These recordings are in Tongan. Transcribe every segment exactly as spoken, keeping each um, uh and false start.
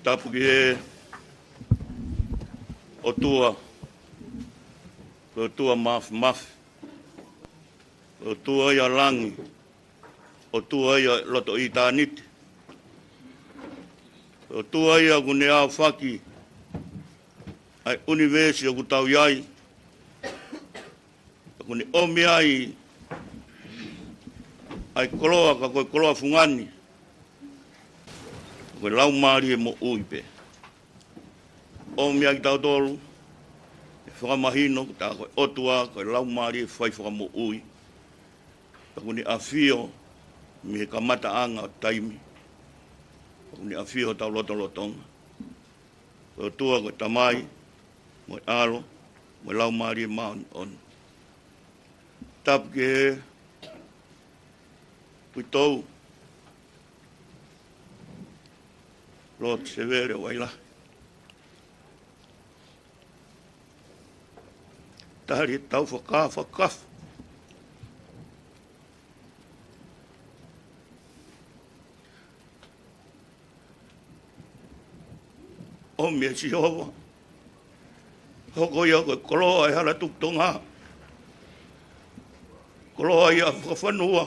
Tapu ki he ʻOtua, ko e ʻOtua Māfimafi, ko e ʻOtua ia ʻo e langi, ʻOtua ia ʻo e loto ʻitāniti, ko e ʻOtua ia ʻoku ne ʻaofaki ʻa e ʻunivēsi ʻoku tau ʻi ai, ʻoku ne ʻomi ai ʻa e koloa, ka ko e koloa fungani, ko e laumālie moʻui pē. ʻOmi ai kitautolu, ʻo fakamahino, tā ko e ʻOtua, ko e laumālie fai fakamoʻui. ʻOku ne ʻafio mei he kamataʻanga ʻo taimi. ʻOku ne ʻafio hotau lotolotonga. Ko e ʻOtua ko e Tamai, mo e ʻAlo, mo e Laumālie Māʻoniʻoni. Tapu ki he uitou, Lord Sevele Vailahi. Tali ʻetau fakafakafa. ʻOmi ʻe Sihova, hoko ia ko e koloa ʻo e hala Tukutonga, koloa ia fakafanua,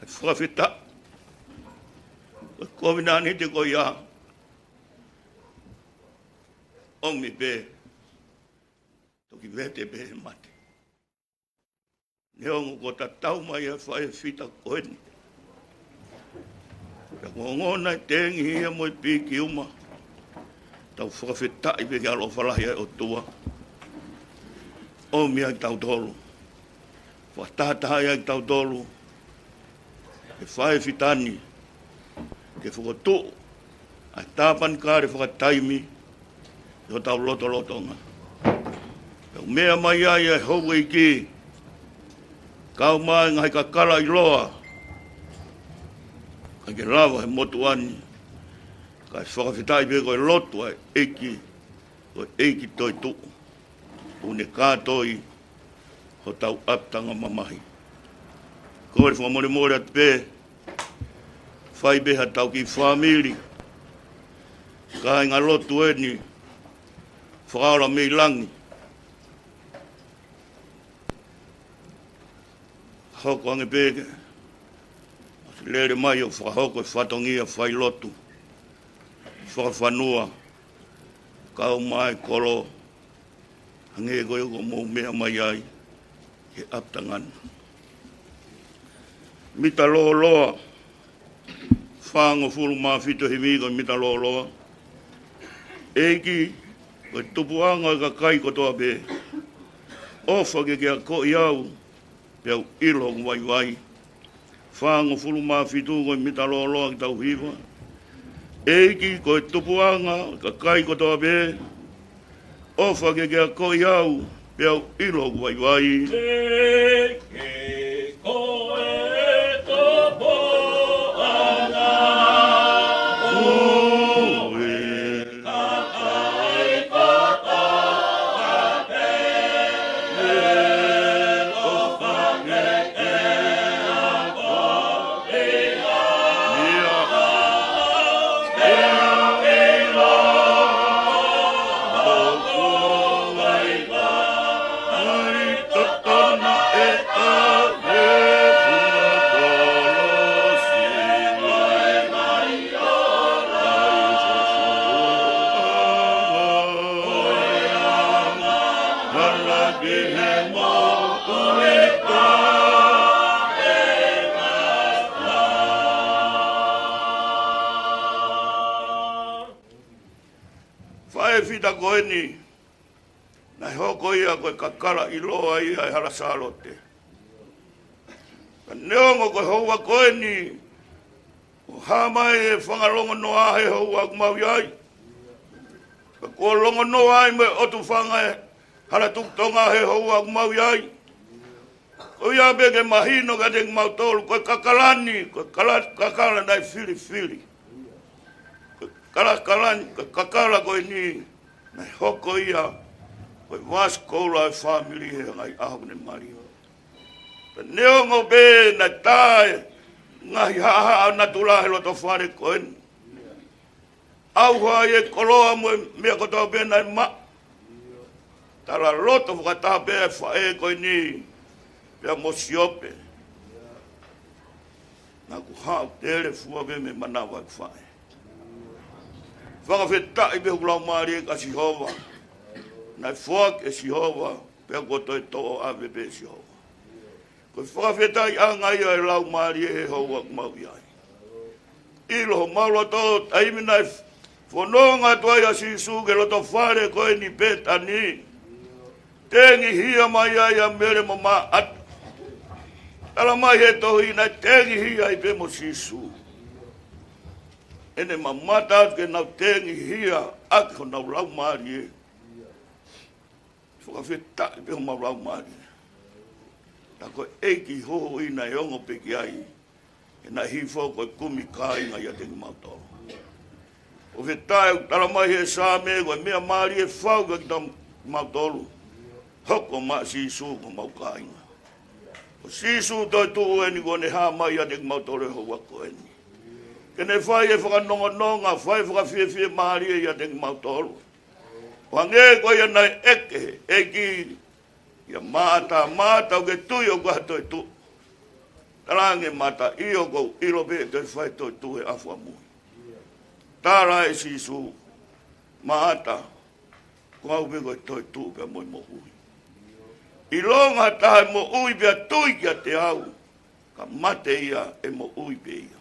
ʻa e fakafetaʻi, ko e kovinānite ko ia, ʻomi pē, toki vete pē he mate. Neongo kuo tatau mai ʻa e faʻē fita ko eni, pea kuo ongona e tengi, hia mo e piki uma, tau fakafetaʻi pē ki he ʻaloʻofa lahi ʻa e ʻOtua. ʻOmi ai kitautolu, fakatahatahaʻi ai kitautolu ʻe he faʻē fita ni, ke fokotuʻu ʻa e tāpanekale fakataimi ʻi hotau lotolotonga. Pea ʻoku meʻa mai ai ʻa e houʻeiki, kau mai ngaahi kakala ʻiloa, ʻikai ke lava he motuʻa ni, kae fakafetaʻi pē ko e lotu ʻa e ʻEiki, ko e ʻEiki toetuʻu, ʻoku ne kātoi hotau ʻapitanga mamahi. Kole fakamolemole atu pē, fai pē haʻatau kiʻi fāmili, kāinga lotu eni, Fakaola mei langi, hoko ange pē ke ʻosi lele mai ʻo fakahoko e fatongia failotu fakafanua, kau mai kolo, hangē ko ia ʻoku mou meʻa mai ai he ʻapitanga ni. Mita lōloa, fāngofulu mā fitu, himi ko e mita lōloa. ʻEiki, ko e tupuʻanga ʻo e kakai kotoa pē, ʻofa ke ke akoʻi au, pea u ʻilo hoku vaivai. Fāngofulu mā fitu, ko e mita lōloa ke tau hiva. ʻEiki, ko e tupuʻanga ʻo e kakai kotoa pē, ʻofa ke ke akoʻi au, pea u ʻilo hoku vaivai. ʻEiki, ko e tupuʻanga ʻo e kakai kotoa pē, ʻofa ke ke akoʻi au, pea u ʻilo hoku vaivai. Totonu e ʻave ʻa e kolosi, mai ʻo lai fofo ʻa e anga, hala ki he moʻui taʻengata. Faʻē fita ko eni, naʻe hoko ia ko e kakala ʻiloa ia ʻi he hala Sālote. Ka neongo ko e houa ko eni, ʻoku hā mai e fanga longonoa he houa ʻoku mau ʻi ai. Ka kuo longonoa ai mo e ʻotu fanga e hala Tukutonga he houa ʻoku mau ʻi ai. Ko ia pē ke mahino kiate kimautolu, ko e kakala ni, ko e kala-, kakala naʻe filifili. Ko e kala-, kakala ni, ko e kakala ko eni, naʻe hoko ia ʻo e vasi koula ʻo e fāmili he ngaahi ʻaho ne mali. Pea neongo pē naʻe tā e ngaahi haʻahaʻa natula he loto fale ko eni, ʻauha ai e koloa mo e meʻa kotoa pē naʻe maʻu. Tala loto fakataha pē ʻa e faʻē ko eni pea mo Siope. Naʻa ku haʻu telefua pē mei he manava ʻeku faʻē. Fakafetaʻi pē hoku laumālie kia Sihova. Naʻe foaki ʻe Sihova, pea kuo toe toʻo ʻave pē ʻe Sihova. Ko e fakafetaʻiʻanga ia ʻo e laumālie he houa ʻoku mau ʻi ai. ʻIlo homau loto, taimi naʻe fononga atu ai ʻa Sīsū ki he loto fale ko eni Pētani, tengihia mai ai ʻa Mele mo Māʻata. Tala mai he tohi naʻe tengihia ai pē mo Sīsū. ʻEne mamata atu ke nau tengihia ʻaki honau laumālie. Fakafetaʻi pē homau laumālie. Naʻa ko e ʻEiki hohoʻi naʻe ongo pē ki ai, he naʻe hifo ko e kumi kāinga ʻiate kimautolu. Fakafetaʻi ʻoku tala mai he Saame ko e meʻa mālie fau kiate kimautolu, hoko mai ʻa Sīsū ko homau kāinga. Ko Sīsū toetuʻu eni kuo ne hā mai ʻiate kimautolu he houa ko eni, ke ne fai e fakanonganonga, fai e fakafiefiemālie ʻiate kimautolu. ʻO hangē ko ia naʻe ʻeke ʻe he ʻEiki kia Māʻata, Māʻata, ʻoku ke tui ʻoku ʻi ai ha toetuʻu? Talaange ʻe Māʻata, ʻio, ʻoku ou ʻilo pē ʻe toe fai e toetuʻu he ʻaho fakamui. Tala ʻe Sīsū, Māʻata, ko au pē ko e toetuʻu pea mo e moʻui. ʻIlonga ha taha ʻe moʻui pea tui kiate au, ka mate ia ʻe moʻui pē ia.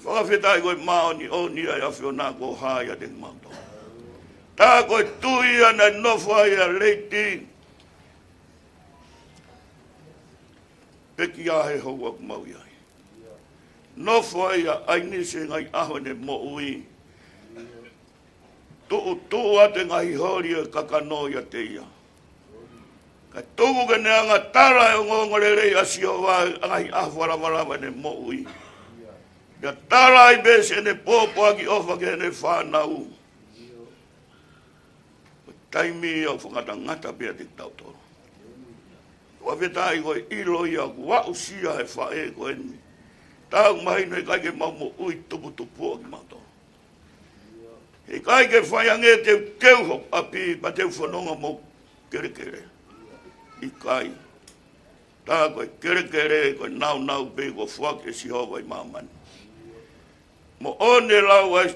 Fakafetaʻi ko e māʻoniʻoni ʻa e ʻAfiona kuo hā ʻiate kimautolu. Tā ko e tui ia naʻe nofo ai ʻa Leiti Pekia he houa ʻoku mau ʻi ai. Nofo ai ʻa ʻAinise he ngaahi ʻaho ʻene moʻui. Tuʻutuʻu atu e ngaahi holi ʻo e kakano ʻiate ia. Kae tuku ke ne hanga ʻo tala e ongoongolelei ʻa Sihova he ngaahi ʻaho fakalavalava ʻene moʻui. Pea tala ai pē siʻene pōpoaki ʻofa ki heʻene fānau. Ko e taimi ia ʻoku fakangatangata pē ʻiate kitautolu. Fakafetaʻi ko e ʻilo ia kuo aʻusia ʻe he faʻē ko eni. Tau mahino ʻe ʻikai ke mau moʻui tuputupuʻa kimautolu. He ʻikai ke fai ange te u teu hoku ʻapi pea te u fononga mo hoku kelekele. ʻIkai. Tā ko e kelekele, ko e nāunau pē kuo foaki ʻe Sihova ʻi māmani. Moʻoni e lau ʻa e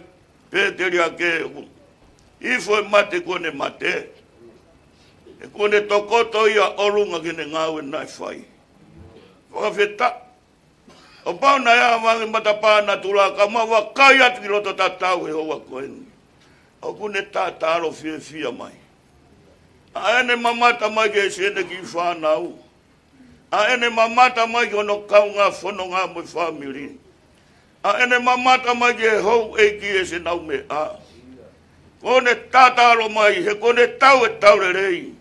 pēteliake, ʻoku ifo e mate kuo ne mate, he kuo ne tokoto ia ʻolunga ki heʻene ngāue naʻe fai. Fakafetaʻi. ʻO pau naʻe ʻā ange matapā natula, ka mau vakai atu ki loto tatau he houa ko eni, ʻoku ne tatalo fiefia mai. ʻA ʻene mamata mai ki he siʻene kiʻi fānau. ʻA ʻene mamata mai ki hono kaungā fononga mo e fāmili. ʻA ʻene mamata mai ki he houʻeiki ʻi heʻenau meʻa. Kuo ne tatalo mai, he kuo ne tau e tau lelei.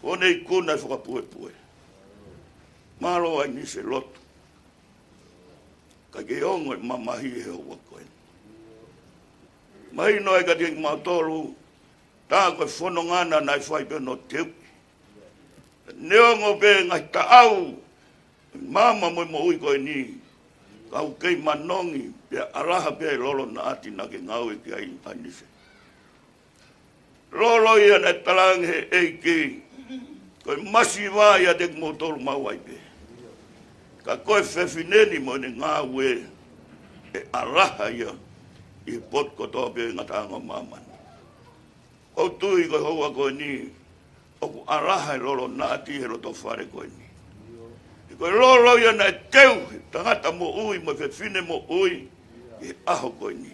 Kuo ne ikuna e fakapuepue. Mālō ʻAinise lotu. Ka ke ongo e mamahi he houa ko eni. Mahino ai kiate kimautolu, tā ko e fononga naʻe fai pē hono teu. Neongo pē ngaahi taʻau ʻi māmani mo e moʻui ko eni, ka ʻoku kei manongi pea ʻalaha pē e lolo naʻa ʻi ai naʻa ke ngāue ki ai ʻAinise. Lolo ia naʻe talaange ʻe he ʻEiki, ko e masiva ʻiate kimoutolu maʻu ai pē. Ka ko e fefine ni mo ʻene ngāue, ʻe ʻalaha ia ʻi he potu kotoa pē ngataʻanga ʻo māmani. ʻOku ou tui ko e houa ko eni, ʻoku ʻalaha e lolo naʻa ʻi he loto fale ko eni. He ko e lolo ia naʻe teu he tangata moʻui mo e fefine moʻui ʻi he ʻaho ko eni.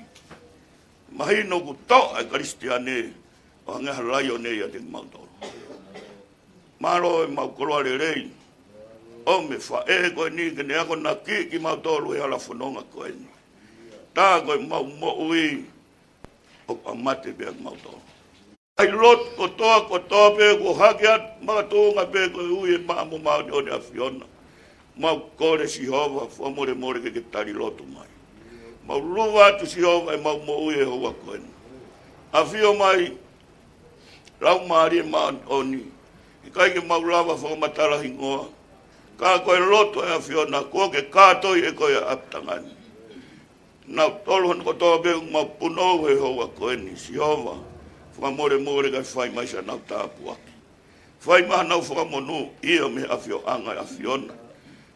Mahino kuo toʻa e Kalisitiane ʻo hangē ha laione ʻiate kimautolu. Mālō e mau koloa lelei. ʻOmi e faʻē ko eni ke ne akonaki kimautolu he hala fononga ko eni. Tā ko e mau moʻui ʻoku mate pē ʻa kimautolu. ʻAi lotu kotoa, kotoa pē kuo hake atu, makatuʻunga pē ko e ui e maʻa mo māʻoniʻoni ʻa e ʻAfiona. Mau kole Sihova, fakamolemole ke ke tali lotu mai. Mau luva atu Sihova ʻemau moʻui he houa ko eni. ʻAfio mai Laumālie Māʻoniʻoni, ʻikai ke mau lava fakamatala hingoa, ka ko e loto ʻa e ʻAfiona kuo ke kātoi ʻe koe ʻa ʻapitanga ni. Nautolu hono kotoa pē ʻoku mau punou he houa ko eni, Sihova, fakamolemole kae fai mai siʻa nau tāpuaki. Fai mai hanau fakamonūʻia mei he ʻafioʻanga ʻo e ʻAfiona.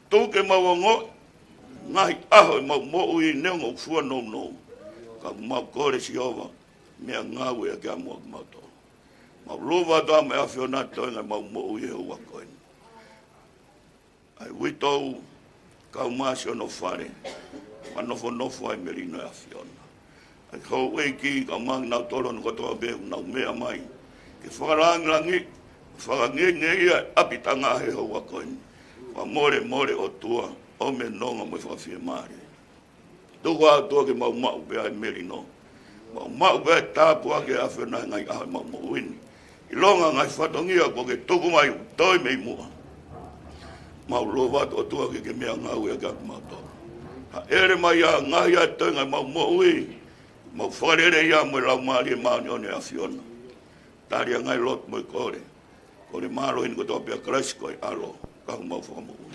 Tuku ke mau ongoʻi ngaahi ʻaho ʻemau moʻui neongo ʻoku fua nounou. Ka ʻoku mau kole, Sihova, meʻangāue ʻaki ʻa kimautolu. Mau lava atu ʻa e ʻAfiona toenga ʻemau moʻui he houa ko eni. ʻA e uitou, kau mai siʻono fale, ʻo nofonofo ai melino ʻa e ʻAfiona. ʻA e houʻeiki, kau mai nautolu hono kotoa pē ʻoku nau meʻa mai ke fakalāngilangiʻi, fakangeingei ʻa e ʻapitanga he houa ko eni. Fakamolemole ʻOtua, ʻomi e nonga mo e fakafiemālie. Tuku ā ʻOtua ke mau maʻu pē ʻa e melino. Mau maʻu pē ʻa e tāpuaki ʻa e ʻAfiona he ngaahi ʻaho ʻemau moʻui ni. ʻIlonga ngaahi fatongia kuo ke tuku mai ʻoku toe mei muʻa. Mau lava atu ʻOtua ke ke meʻangāue ʻaki kimautolu. Hāʻele mai ʻa e ngaahi ʻa e toenga ʻemau moʻui. Mau fakalelei ā mo e Laumālie Māʻoniʻoni ʻa e ʻAfiona. Tali ā ngaahi lotu mo e kole. Kole mālohi ni kotoa pē ʻia Kalaisi ko e ʻAlo, ka ʻoku mau fakamoʻui.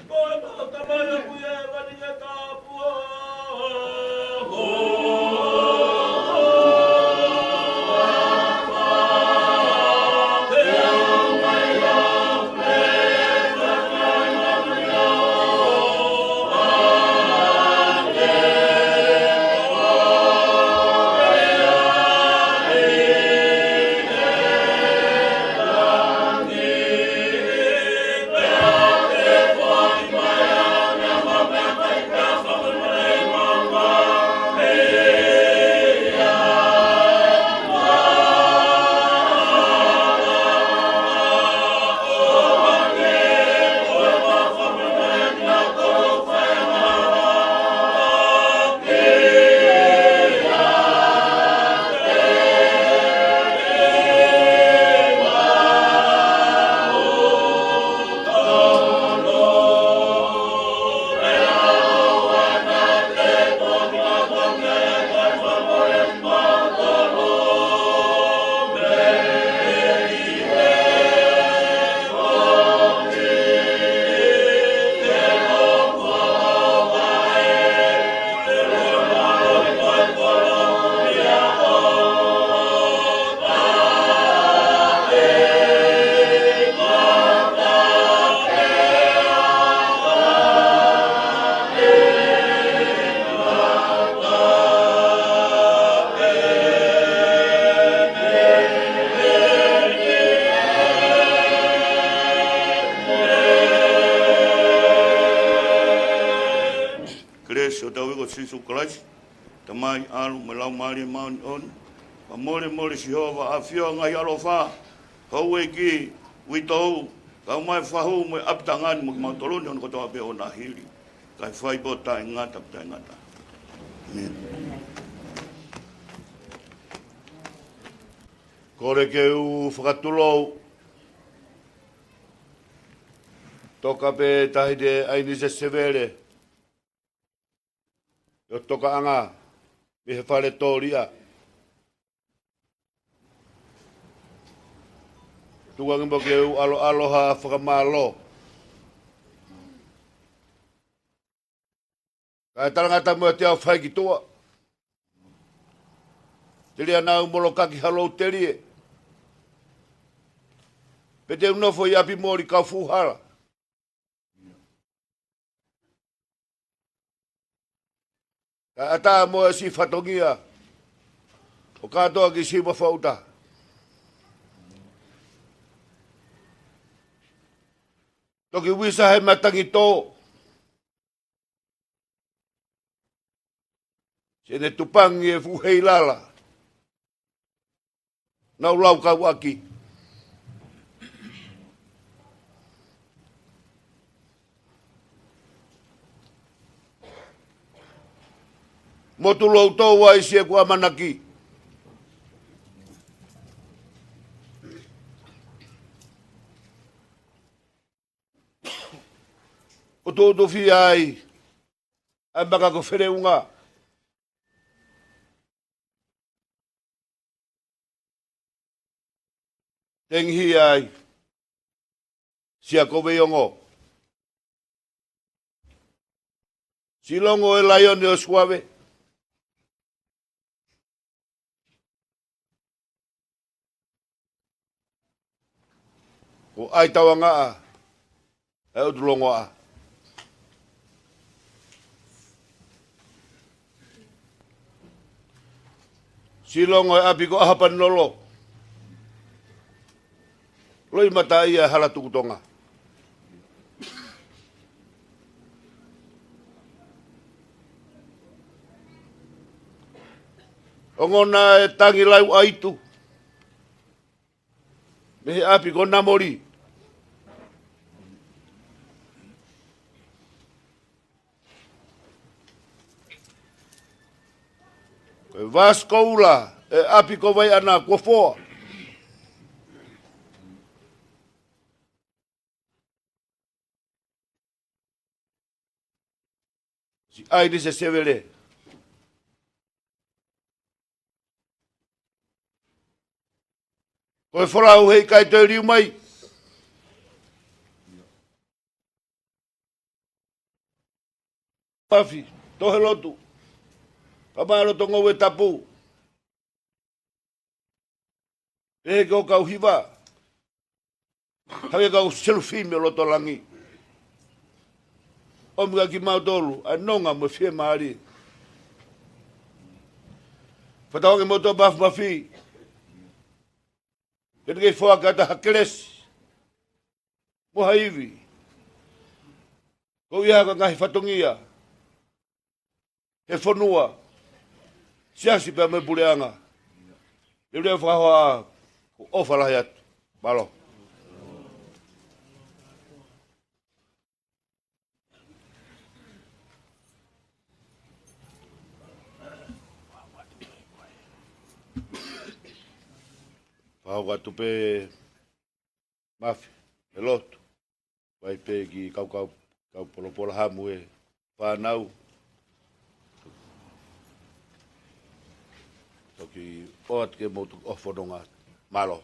Kelesi ʻa hotau ʻEiki ko Sīsū Kalaisi, Tamai, ʻAlo mo e Laumālie Māʻoniʻoni. Fakamolemole Sihova, ʻAfio ʻa e ngaahi ʻaloʻofa, houʻeiki, uitou, kau mai fahu mo e ʻapitanga ni mo kimautolu ni hono kotoa pē ʻo na hili, kae fai pē ʻo taʻengata pea taʻengata. ʻĒmeni. Kole ke u fakatulou, toka pē Tahine ʻAinise Sevele, ʻi hoto tokaʻanga mei he fale Tōlia. Tuku ange mo ke u ʻaloʻalo ha fakamālō. Kae talangata mo e teau fai ki tuʻa. Telia naʻa u molokaki ha lou telie. Pea te u nofo ʻi ʻapi moli kau fuʻu hala. Kae ʻatā mo e siʻi fatongia ʻo kātoa ki siʻi mafaʻuta. Toki visa he matangi tō. Sene tupangi e fuʻu heilala. Nau lau kau ʻaki. Mo tulou tō ai siʻeku ʻamanaki. ʻO tō tō fia ai ʻa e maka ko Feleunga. ʻEngihia ai. Siakoveiongo. Silongo e laione ʻo Suave. Ko ʻAitauangaʻa ʻa e ʻUtulongoaʻa. Silongo e ʻapi ko ʻAhapaninolo. Loʻimataʻia e hala tuku Tonga. Ongona e Tangilauʻaitu mei he ʻapi ko Namoli. Ko e Vasikoula e ʻapi ko Vaiʻana, kuo foa. Siʻi ʻAinise Sevele. Ko e folau heʻikai toe liu mai. Mafi, tohe lotu. Pama loto ngoue tapu. Pehē ki hoʻo kau hiva. Hangē ko e kau selufimi ʻo loto langi. ʻOmi kia kimautolu ʻa e nonga mo e fiemālie. Fakatauange mo e tō mafimafi. Ke ne kei foaki atu ha kelesi mo ha ivi. Ko ia ko e ngaahi fatongia he fonua, siasi pea mo e puleʻanga. Ke lea fakahoa, ʻofa lahi atu. Mālō. Fakahoko atu pē Mafi, e lotu. Vai pē ki kaukau, kau polopola hamu e fānau. Toki ʻoatu ke mou toki ʻofononga. Mālō.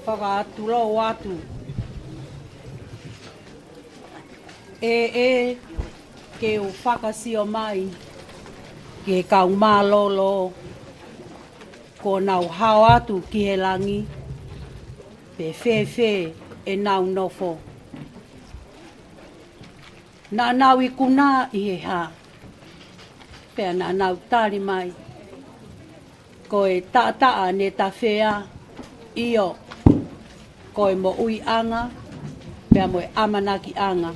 Fakatulou atu. ʻE, ʻe, ke u fakasio mai ki he kau mālōlō, kuo nau hao atu ki he langi, pe fēfē ʻenau nofo. Naʻa nau ikuna ʻi he hā, pea naʻa nau tali mai, ko e taʻataʻa ne tafea, ʻio, ko e moʻuiʻanga, pea mo e ʻamanakiʻanga.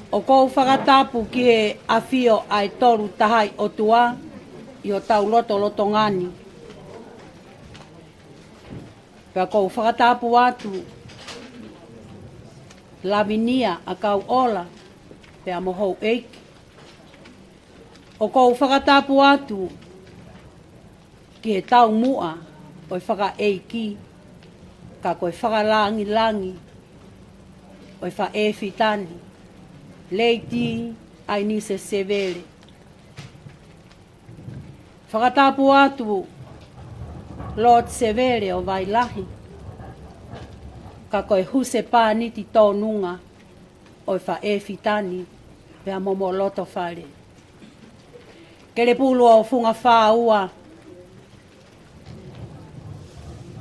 ʻOku ou fakatapu ki he ʻafio ʻa e Tolu Tahaʻi ʻOtua ʻi hotau lotolotonga ni. Pea ʻoku ou fakatapu atu Lavinia ʻAkauʻola, pea mo houʻeiki. ʻOku ou fakatapu atu ki he taumuʻa ʻo e fakaʻeiki, ka ko e fakalāngilangi ʻo e faʻē fitani, Lady ʻAinise Sevele. Fakatapu atu Lord Sevele ʻo Vailahi, ka ko e husepāniti tōnunga ʻo e faʻē fitani, pea mo mo loto fale. Kelepulu ʻo Fungafāua,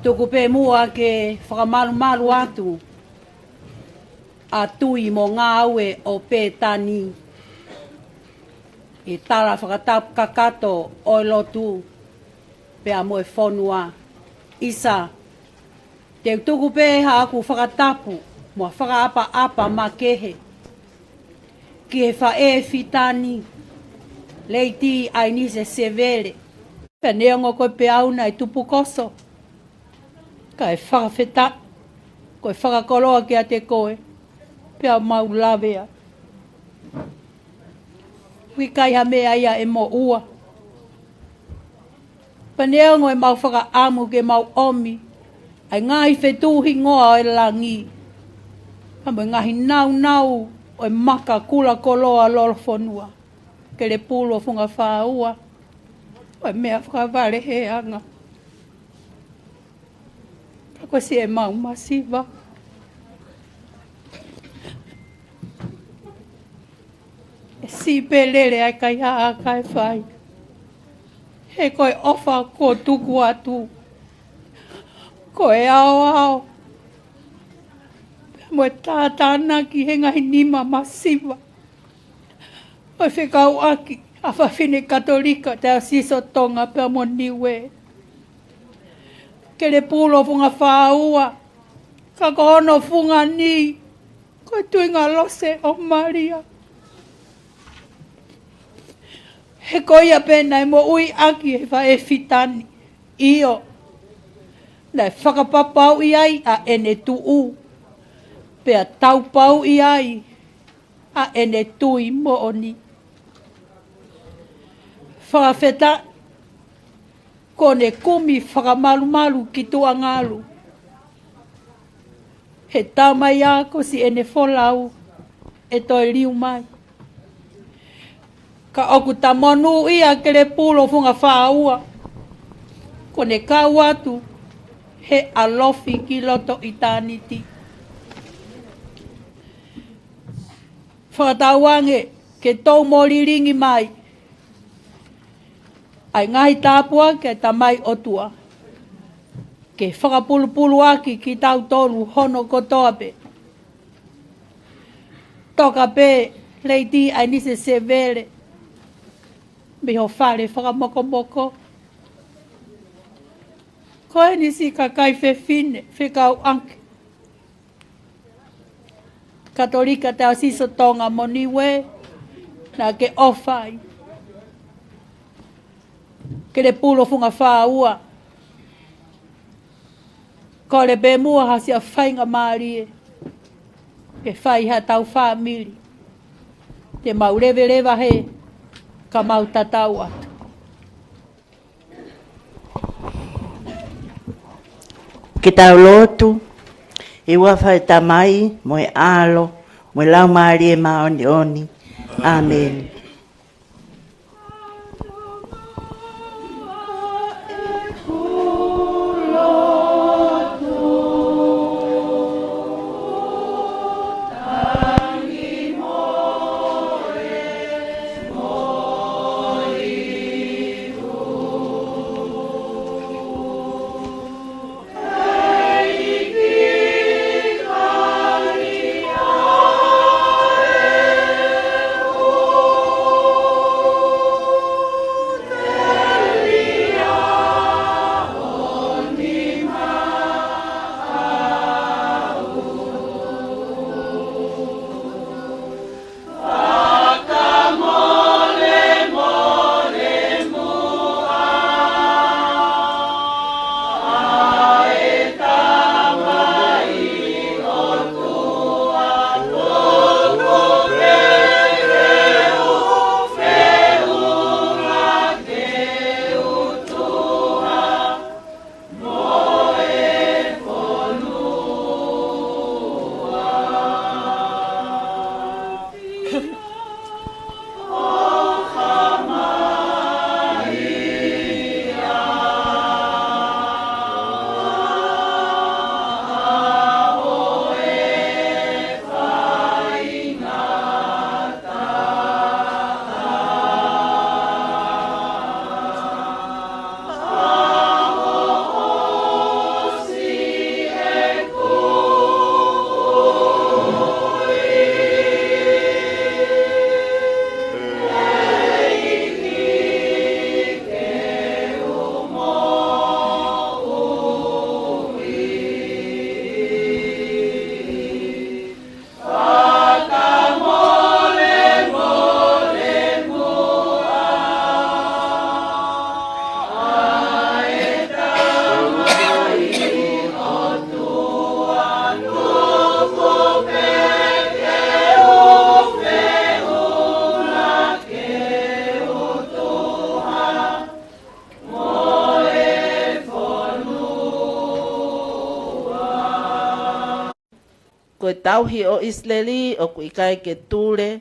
tuku pē muʻa ke fakamalumalu atu ʻa Tui mo Ngāue ʻo Pētani, ʻi he tala fakatapu kakato ʻo e lotu, pea mo e fonua. ʻIsa, te u tuku pē haʻaku fakatapu mo e fakaʻapaʻapa makehe ki he faʻē fitani, Lady ʻAinise Sevele. Pea neongo ko e peau naʻe tupukoso, kae fakafetaʻi, ko e fakakoloa kiate koe, pea mau lavea. ʻOku ʻikai ha meʻa ia ʻe moʻua. Pea neongo ʻemau fakaʻamu ke mau ʻomi ʻa e ngaahi fetuʻu hingoa ʻo e langi, pea mo e ngaahi naunau ʻo e maka kula koloa lolofonua, Kelepulu ʻo Fungafāua, ko e meʻa fakavaleheʻanga. Ka ko siʻemau masiva, ʻe siʻi pē lele ʻa e kaihaʻa kae fai. He ko e ʻofa kuo tuku atu, ko e aoao, pea mo e tātānaki he ngaahi nima masiva ʻo e fekauʻaki ʻa e fefine Katolika Taiosisi ʻo Tonga pea mo Niue. Kelepulu ʻo Fungafāua, ka ko hono fungani ko e Tuingalose ʻo Malia. He ko ia pē naʻe moʻuiʻaki ʻe he faʻē fitani, ʻio, naʻe fakapapauʻi ai ʻa ʻene tuʻu, pea taupauʻi ai ʻa ʻene tui moʻoni. Fakafetaʻi, kuo ne kumi fakamalumalu ki tuʻa ngalu. He taumaiā ko siʻene folau ʻe toe liu mai. Ka ʻoku ta monūʻia Kelepulu ʻo Fungafāua, kuo ne kau atu he ʻalofi ki loto ʻitāniti. Fakatauange ke tou mo lilingi mai ʻa e ngaahi tāpuaki ʻa e Tamai ʻOtua, ke fakapulupuluaki kitautolu hono kotoa pē. Toka pē Lady ʻAinise Sevele mei ho fale fakamokomoko. Ko eni siʻi kakai fefine fekauʻaki Katolika Taiosisi ʻo Tonga mo Niue naʻa ke ʻofa ai. Kelepulu ʻo Fungafāua, kole pē muʻa ha siʻa faingamālie ke fai ha tau fāmili. Te mau leveleva hē ka mau tatau atu. Ke tau lotu. ʻI he huafa ʻo e Tamai, mo e ʻAlo, mo e Laumālie Māʻoniʻoni. ʻĀmeni. e tauhi ʻo ʻIsileli ʻoku ʻikai ke tule,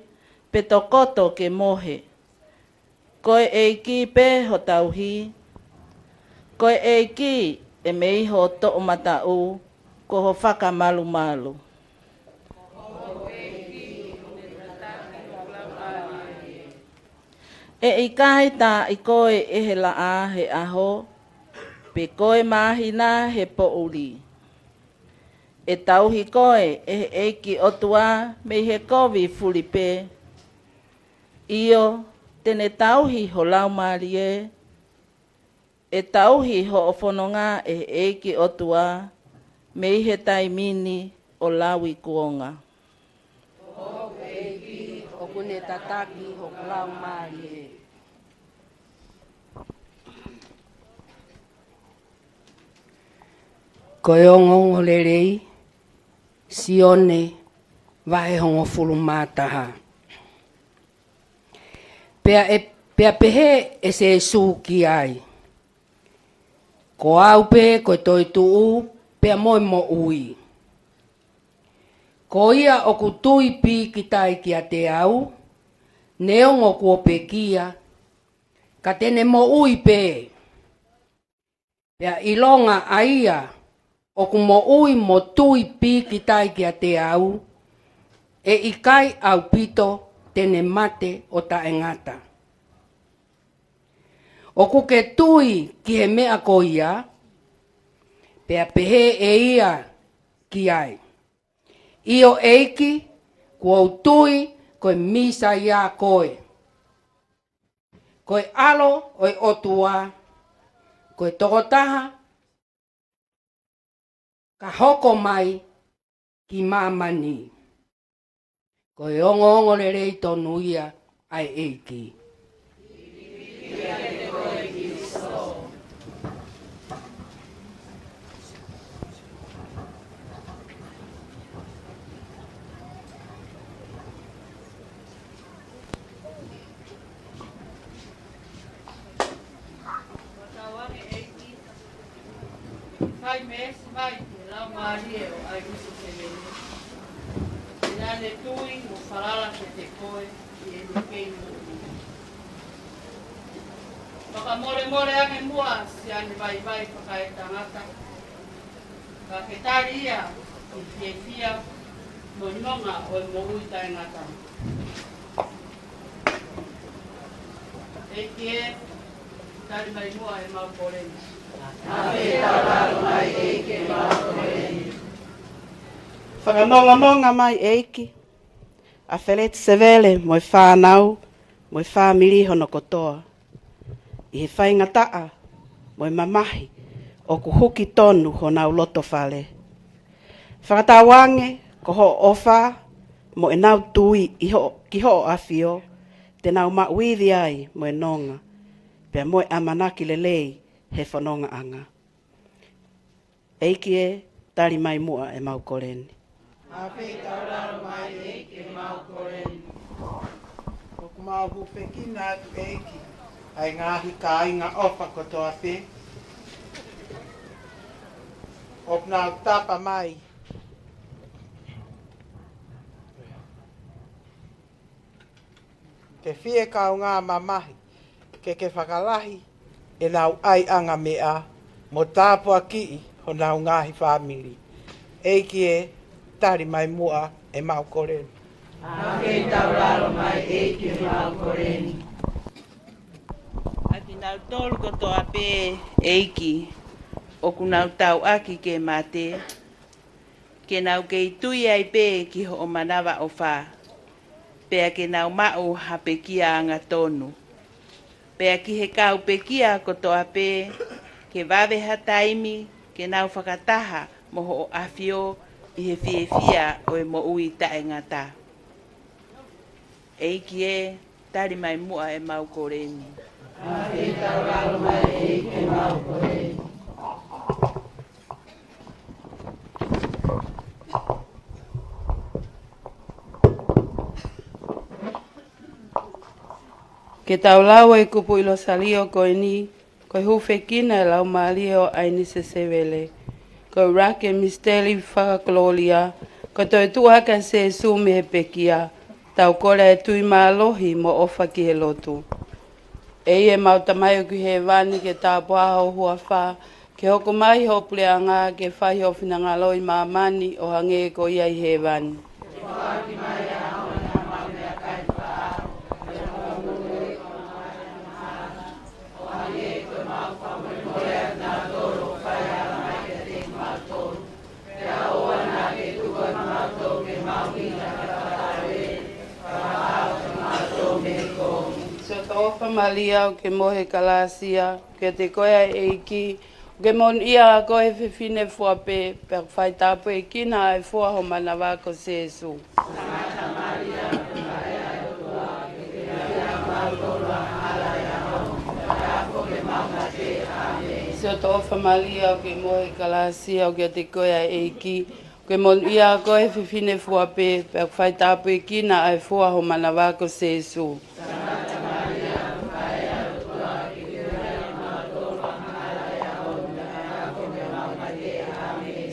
pe tokoto ke mohe. Ko e ʻEiki pē ho tauhi. Ko e ʻEiki ʻe mei ho toʻomataʻu, ko ho fakamalumalu. ʻE ʻikai taaʻi koe ʻe he laʻā he ʻaho, pe ko e māhina he poʻuli. ʻE tauhi koe ʻe he ʻEiki ʻOtua mei he kovi fulipē. ʻIo, te ne tauhi ho laumālie. ʻE tauhi hoʻo fononga ʻe he ʻEiki ʻOtua mei he taimi ni ʻo lauikuonga. ʻOku ne tataki hoku laumālie. Ko e ongoongolelei, Sione, vahe hongofulu mā taha. Pea ʻe, pea pehē ʻe Sēsū ki ai, Ko au pē ko e toetuʻu pea mo e moʻui. Ko ia ʻoku tui pīkitai kiate au, neongo kuo pekia, ka te ne moʻui pē. Pea ʻilonga ʻa ia ʻoku moʻui mo tui pīkitai kiate au, ʻe ʻikai ʻaupito te ne mate ʻo taʻengata. ʻOku ke tui ki he meʻa ko ia? Pea pehē ʻe ia ki ai, ʻIo ʻEiki, kuo u tui ko e Mīsaia koe, ko e ʻAlo ʻo e ʻOtua, ko e tokotaha ka hoko mai ki māmani. Ko e ongoongolelei tonu ia ʻa e ʻEiki. Fai meesi mai ki he laumālie ʻo ʻAinise Sevele. Ke ne tui mo falala kiate koe ʻi heʻene kei moʻui. Fakamolemole ange muʻa siʻane vaivai fakaetangata, ka ke tali ia ʻi he fiefia mo e nonga ʻo e moʻui taʻengata. ʻEiki ē, tali mai muʻa ʻemau kole ni. ʻAfē taulalo mai ʻEiki ʻemau kole ni. Fakanonganonga mai ʻEiki ʻa Feleti Sevele mo e fānau, mo e fāmili hono kotoa, ʻi he faingataʻa mo e mamahi ʻoku huki tonu honau loto fale. Fakatauange ko hoʻo ʻofa mo ʻenau tui ʻi hoʻo, ki hoʻo ʻAfio, te nau maʻu ivi ai mo e nonga, pea mo e ʻamanaki lelei he fonongaʻanga. ʻEiki ē, tali mai muʻa ʻemau kole ni. ʻAfē taulalo mai ʻEiki ʻemau kole ni. ʻOku mau hūfekina atu ʻEiki ʻa e ngaahi kāinga ʻofa kotoa pē ʻoku nau tapa mai ke fie kaungā mamahi ke ke fakalahi ʻenau ʻaiʻanga meʻa mo tāpuakiʻi honau ngaahi fāmili. ʻEiki ē, tali mai muʻa ʻemau kole ni. ʻAfē taulalo mai ʻEiki ʻemau kole ni. ʻA kinautolu kotoa pē ʻEiki ʻoku nau tauʻaki ke mate, ke nau kei tui ai pē ki hoʻo manavaʻofa, pea ke nau maʻu ha pekia angatonu. Pea ki he kau pekia kotoa pē, ke vave ha taimi ke nau fakataha mo hoʻo ʻAfio ʻi he fiefia ʻo e moʻui taʻengata. ʻEiki ē, tali mai muʻa ʻemau kole ni. ʻAfē taulalo mai ʻEiki ʻemau kole ni. Ke tau lau e kupuʻi Losalio ko eni, ko e hūfekina e laumālie ʻo ʻAinise Sevele. Ko e ʻuluaki e misiteli fakakolōlia, Ko e toe tuʻu hake ʻa Sēsū mei he pekia, tau kole ʻa e tui mālohi mo ʻofa ki he lotu. ʻEiki ʻemau Tamai ʻoku ʻi hēvani, ke tāpuhā ho huafa, ke hoko mai ho puleʻanga, ke fai ho finangalo ʻi māmani ʻo hangē ko ia ʻi hēvani. Siʻoto ʻofa Malia, ʻoku ke mohe kalāsia, ʻoku ʻiate koe ʻa e ʻEiki, ʻoku ke monūʻia koe he fefine fua pē, pea ʻoku faitāpuekina ʻa e fua ho manava ko Sēsū. Siʻoto ʻofa Malia, ʻoku ke mohe kalāsia, ʻoku ʻiate koe ʻa e ʻEiki, ʻoku ke monūʻia koe he fefine fua pē, pea ʻoku faitāpuekina ʻa e fua ho manava ko Sēsū.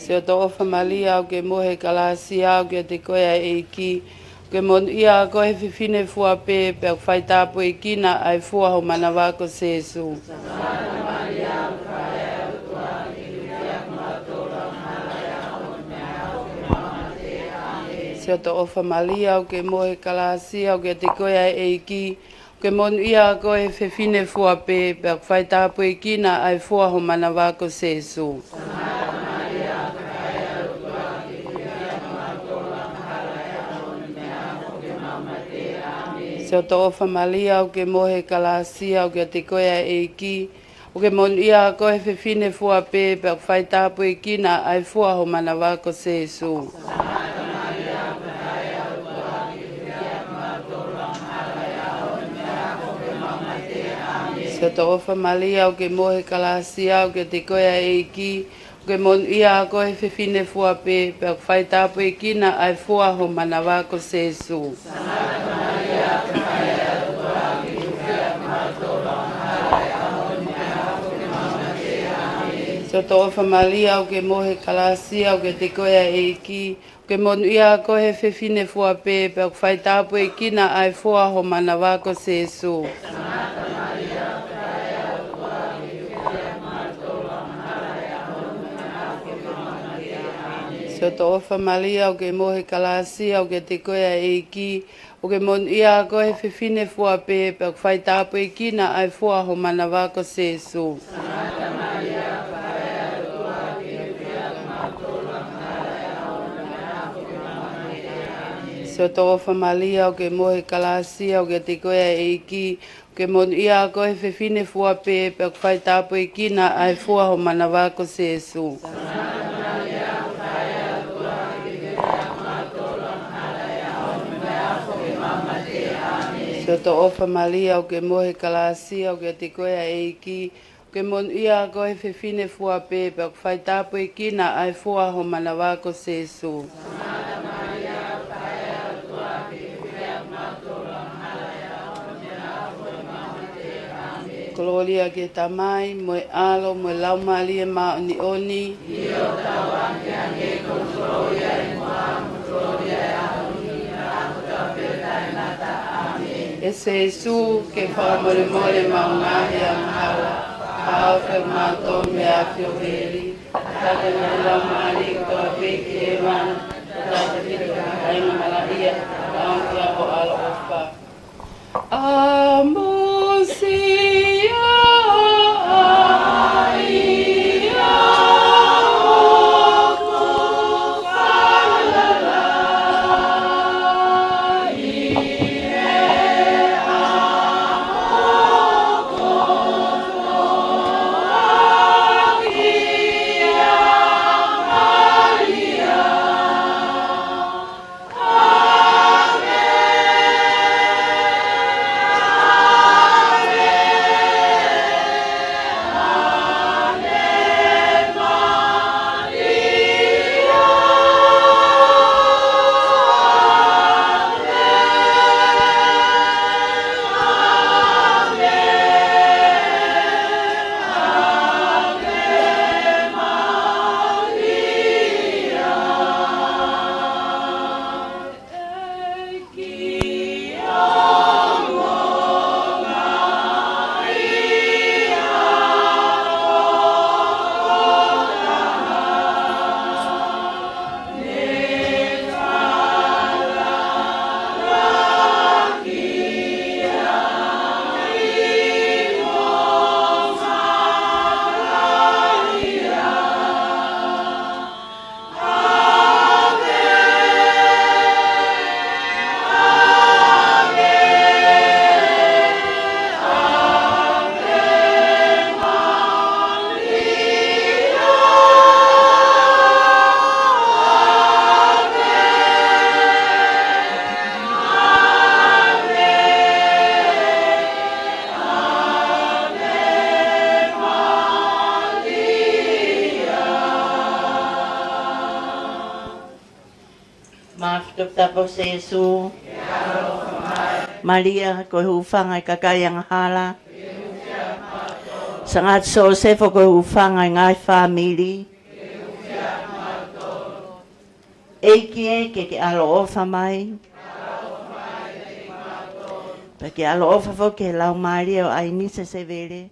Siʻoto ʻofa Malia, ʻoku ke mohe kalāsia, ʻoku ʻiate koe ʻa e ʻEiki, ʻoku ke monūʻia koe he fefine fua pē, pea ʻoku faitāpuekina ʻa e fua ho manava ko Sēsū. Siʻoto ʻofa Malia, ʻoku ke mohe kalāsia, ʻoku ʻiate koe ʻa e ʻEiki, ʻoku ke monūʻia koe he fefine fua pē, pea ʻoku faitāpuekina ʻa e fua ho manava ko Sēsū. Siʻoto ʻofa Malia, ʻoku ke mohe kalāsia, ʻoku ʻiate koe ʻa e ʻEiki, ʻoku ke monūʻia koe he fefine fua pē, pea ʻoku faitāpuekina ʻa e fua ho manava ko Sēsū. Siʻoto ʻofa Malia, ʻoku ke mohe kalāsia, ʻoku ʻiate koe ʻa e ʻEiki, ʻoku ke monūʻia koe he fefine fua pē, pea ʻoku faitāpuekina ʻa e fua ho manava ko Sēsū. Siʻoto ʻofa Malia, ʻoku ke mohe kalāsia, ʻoku ʻiate koe ʻa e ʻEiki, ʻoku ke monūʻia koe he fefine fua pē, pea ʻoku faitāpuekina ʻa e fua ho manava ko Sēsū. Siʻoto ʻofa Malia, ʻoku ke mohe kalāsia, ʻoku ʻiate koe ʻa e ʻEiki, ʻoku ke monūʻia koe he fefine fua pē, pea ʻoku faitāpuekina ʻa e fua ho manava ko Sēsū. Siʻoto ʻofa Malia, ʻoku ke mohe kalāsia, ʻoku ʻiate koe ʻa e ʻEiki, ʻoku ke monūʻia koe he fefine fua pē, pea ʻoku faitāpuekina ʻa e fua ho manava ko Sēsū. Siʻoto ʻofa Malia, ʻoku ke mohe kalāsia, ʻoku ʻiate koe ʻa e ʻEiki, ʻoku ke monūʻia koe he fefine fua pē, pea ʻoku faitāpuekina ʻa e fua ho manava ko Sēsū. Kolōlia ki he Tamai, mo e ʻAlo, mo e Laumālie Māʻoniʻoni. ʻE Sēsū, ke fakamolemole ʻemau ngaahi angahala, fakahaofi kimautolu mei he afi ʻo heli, tataki mai e laumālie kotoa pē ki hēvani, tataki ki he kāinga malaʻia, ʻo aʻu ki he ʻaloʻofa. ʻA Mosia, ʻa ia ʻoku falala ʻi he ʻaho kotoa kia Malia. Tapu Sēsū. Malia ko e hūfanga ʻo e kakai angahala. Sangata Sosefo ko e hūfanga ʻo e ngaahi fāmili. ʻEiki ē, ke ke ʻaloʻofa mai. Pea ke ʻaloʻofa foki ki he laumālie ʻo ʻAinise Sevele,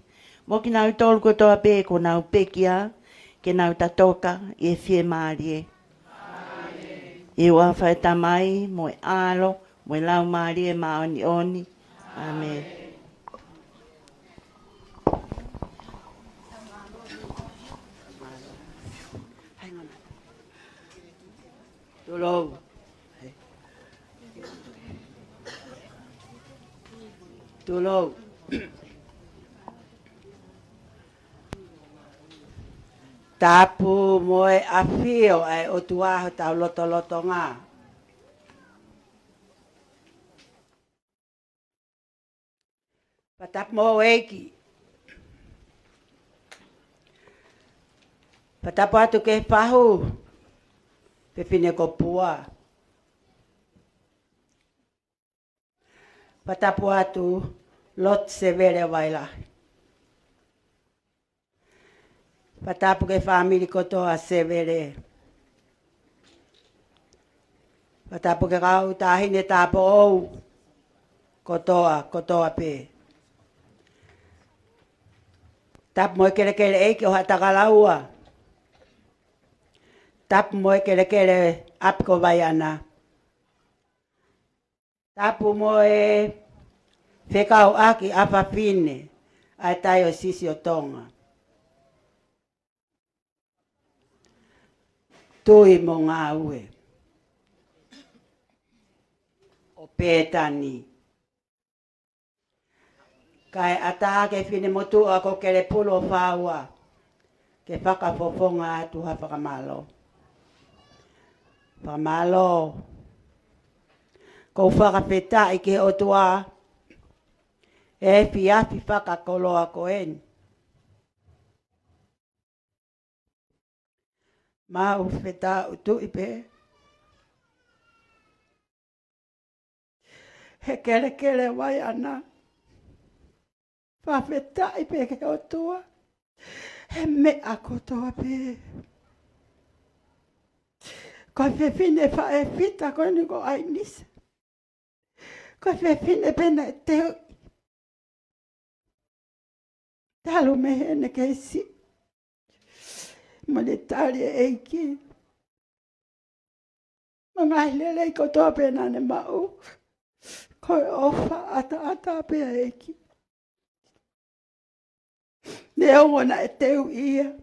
mo kinautolu kotoa pē kuo nau pekia, ke nau tatoka ʻi he fiemālie. ʻI he huafa ʻo e Tamai, mo e ʻAlo, mo e Laumālie Māʻoniʻoni. ʻĀmeni. Tulou. Tulou. Tapu mo e ʻafio ʻa e ʻOtua ʻi hotau lotolotonga. Pea tapu mo e ʻEiki. Pea tapu atu ki he fahu, Fefine ko Pua. Pea tapu atu Lord Sevele Vailahi. Pea tapu ki he fāmili kotoa Sevele. Pea tapu ki he kau taʻahine tāupoʻou kotoa, kotoa pē. Tapu mo e kelekele ʻeiki ʻo Haʻatakalaua. Tapu mo e kelekele ʻapi ko Vaiana. Tapu mo e fekauʻaki ʻa fafine ʻa e Taiosisi ʻo Tonga. Tui mo Ngāue ʻo Pētani. Kae ʻatā ki he finemotuʻa ko Kelepulu ʻo Faua, ke fakafofonga atu ha fakamālō. Fakamālō. ʻOku ou fakafetaʻi ki he ʻOtua, he efiafi fakakoloa ko eni. Mau fetaʻutuʻi pē he kelekele Vaiana. Fakafetaʻi pē ki he ʻOtua he meʻa kotoa pē. Ko e fefine faʻē fita ko eni ko ʻAinise, ko e fefine pē naʻe teuʻi talu mei heʻene kei siʻi, mo ʻene tali e ʻEiki. Mo e ngaahi lelei kotoa pē naʻa ne maʻu, ko e ʻofa ʻataʻatā pē ʻa e ʻEiki. Neongo naʻe teuʻi ia ʻi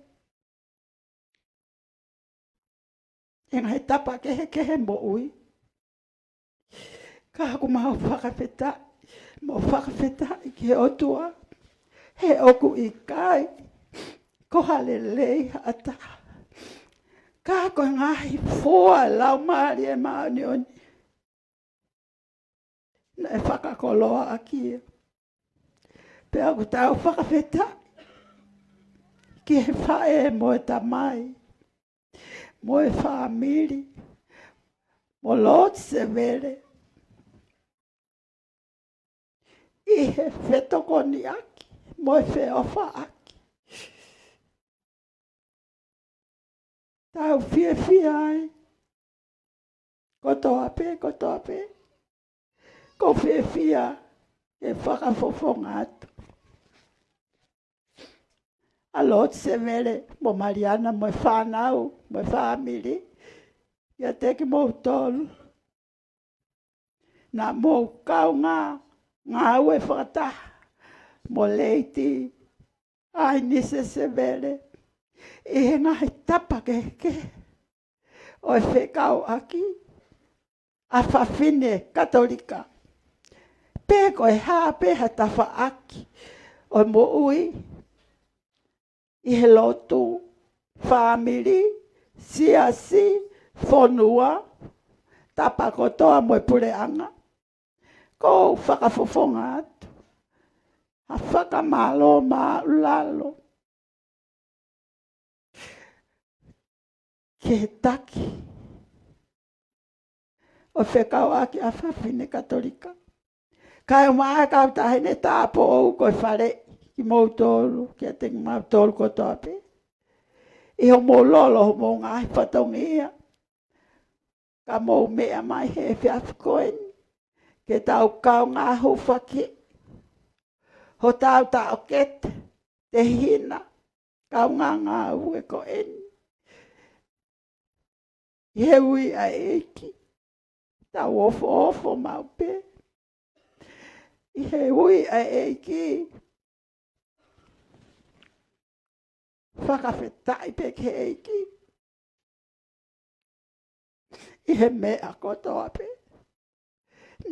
he ngaahi tapa kehekehe moʻui, ka ʻoku mau fakafetaʻi, mau fakafetaʻi ki he ʻOtua, he ʻoku ʻikai ko ha lelei ha ʻatā, ka ko e ngaahi fua ʻa e Laumālie Māʻoniʻoni naʻe fakakoloaʻaki ia. Pea ʻoku tau fakafetaʻi ki he faʻē mo e tamai, mo e fāmili, mo Lord Sevele, ʻi he fetokoniʻaki mo e feʻofaʻaki. Tau fiefia ai kotoa pē, kotoa pē. ʻOku ou fiefia ke fakafofonga atu ʻa Lord Sevele mo Maliana mo e fānau mo e fāmili, ʻiate kimoutolu naʻa mou kaungā ngāue fakataha mo Lady ʻAinise Sevele ʻi he ngaahi tapa kehekehe ʻo e fekauʻaki ʻa fafine Katolika, pe ko e hā pē ha tafaʻaki ʻo e moʻui, ʻi he lotu, fāmili, siasi, fonua, tapa kotoa mo e puleʻanga. ʻOku ou fakafofonga atu ha fakamālō māʻulalo ki he taki ʻo fekauʻaki ʻa e fefine Katolika. Kae ʻumaʻā e kau taʻahine tāupoʻou ko e faleʻi kimoutolu, kiate kimautolu kotoa pē. ʻI hoʻomou lolo, hoʻomou ngaahi fatongia, ka mou meʻa mai he efiafi ko eni, ke tau kaungā hūfaki hotau taʻokete, tehina, kaungā ngāue ko eni. ʻI he ui ʻa e ʻEiki, tau ofoofo maʻu pē. ʻI he ui ʻa e ʻEiki, fakafetaʻi pē ki he ʻEiki ʻi he meʻa kotoa pē.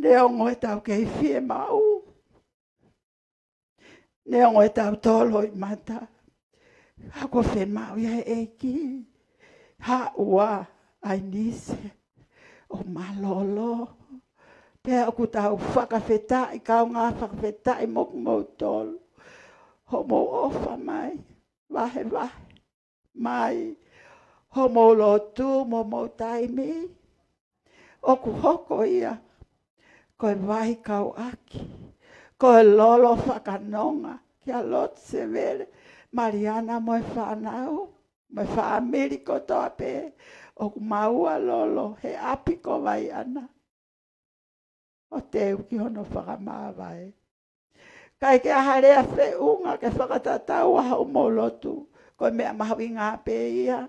Neongo ʻetau kei fiemaʻu, neongo ʻetau tolo ʻi mata, ka ʻoku fiemaʻu ia ʻe he ʻEiki. Haʻu ā ʻAinise ʻo mālōlō. Pea ʻoku tau fakafetaʻi, kaungā fakafetaʻi mo kimoutolu, hoʻomou ʻofa mai, vahevahe mai hoʻomou lotu mo homou taimi. ʻOku hoko ia ko e vaikauʻaki, ko e lolo fakanonga kia Lord Sevele, Maliana mo e fānau, mo e fāmili kotoa pē ʻoku maua lolo he ʻapi ko Vaiʻana, ʻo teu ki hono fakamāvae. Kae ʻikai ha lea feʻunga ke fakatatau ai hoʻomou lotu. Ko e meʻa mahuʻinga pē ia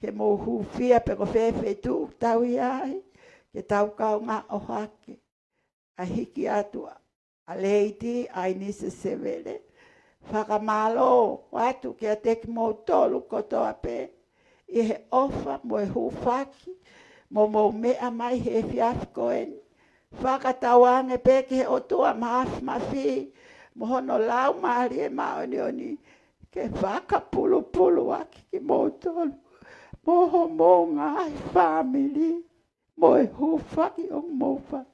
ke mou hūfia pe ko fē feituʻu ʻoku tau ʻi ai, ke tau kaungā ʻohake ʻa e hiki atu ʻa Lady ʻAinise Sevele. Fakamālō atu kiate kimoutolu kotoa pē ʻi he ʻofa mo e hūfaki mo hoʻomou meʻa mai he efiafi ko eni. Fakatauange pē ki he ʻOtua Māfimafi mo hono Laumālie Māʻoniʻoni ke fakapulupuluaki kimoutolu mo homou ngaahi fāmili mo e hūfaki ʻoku mou fai.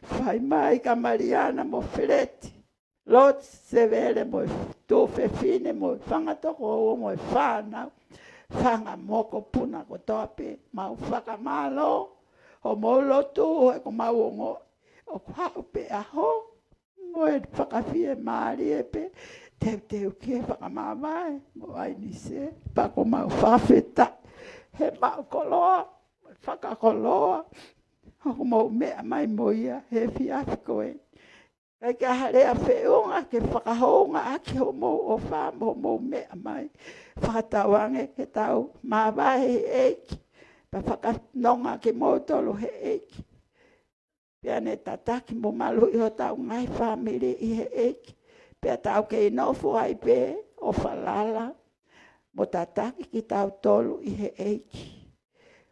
Fai mai kia Maliana mo Feleti, Lord Sevele mo e tuofefine mo e fanga tokoua mo e fānau, fanga mokopuna kotoa pē, mau fakamālō. Hoʻomou lotu he ʻoku mau ongoʻi ʻoku haʻu pē ʻaho mo e fakafiemālie pē, teuteu ki he fakamāvae mo ʻAinise. Pea ʻoku mau fakafetaʻi he maʻu koloa, fakakoloa ʻoku mou meʻa mai mo ia he efiafi ko eni. Kae ʻikai ha lea feʻunga ke fakahoungaʻaki hoʻomou ʻofa mo hoʻomou meʻa mai. Fakatauange ke tau māvae he ʻEiki, pea fakanonga kimoutolu he ʻEiki. Pea ne tataki mo maluʻi hotau ngaahi fāmili ʻi he ʻEiki. Pea tau kei nofo ai pē ʻo falala mo tataki kitautolu ʻi he ʻEiki.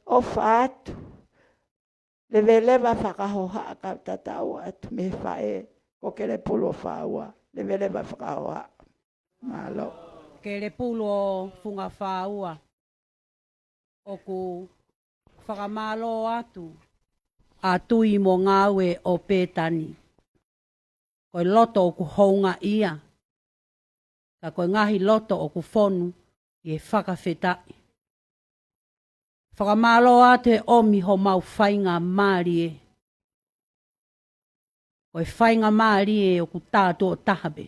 ʻOfa atu. Leveleva fakahohaʻa kau tatau atu mei he faʻē ko Kelepulu ʻo Fāua. Leveleva fakahohaʻa. Mālō. Kelepulu ʻo Funga Fāua. ʻOku fakamālō atu ʻa Tuʻi mo Ngāue ʻo Pētani. Ko e loto ʻoku houngaʻia, ka ko e ngaahi loto ʻoku fonu ʻi he fakafetaʻi. Fakamālō atu he ʻomi homau faingamālie. Ko e faingamālie ʻoku tā tuʻo taha pē.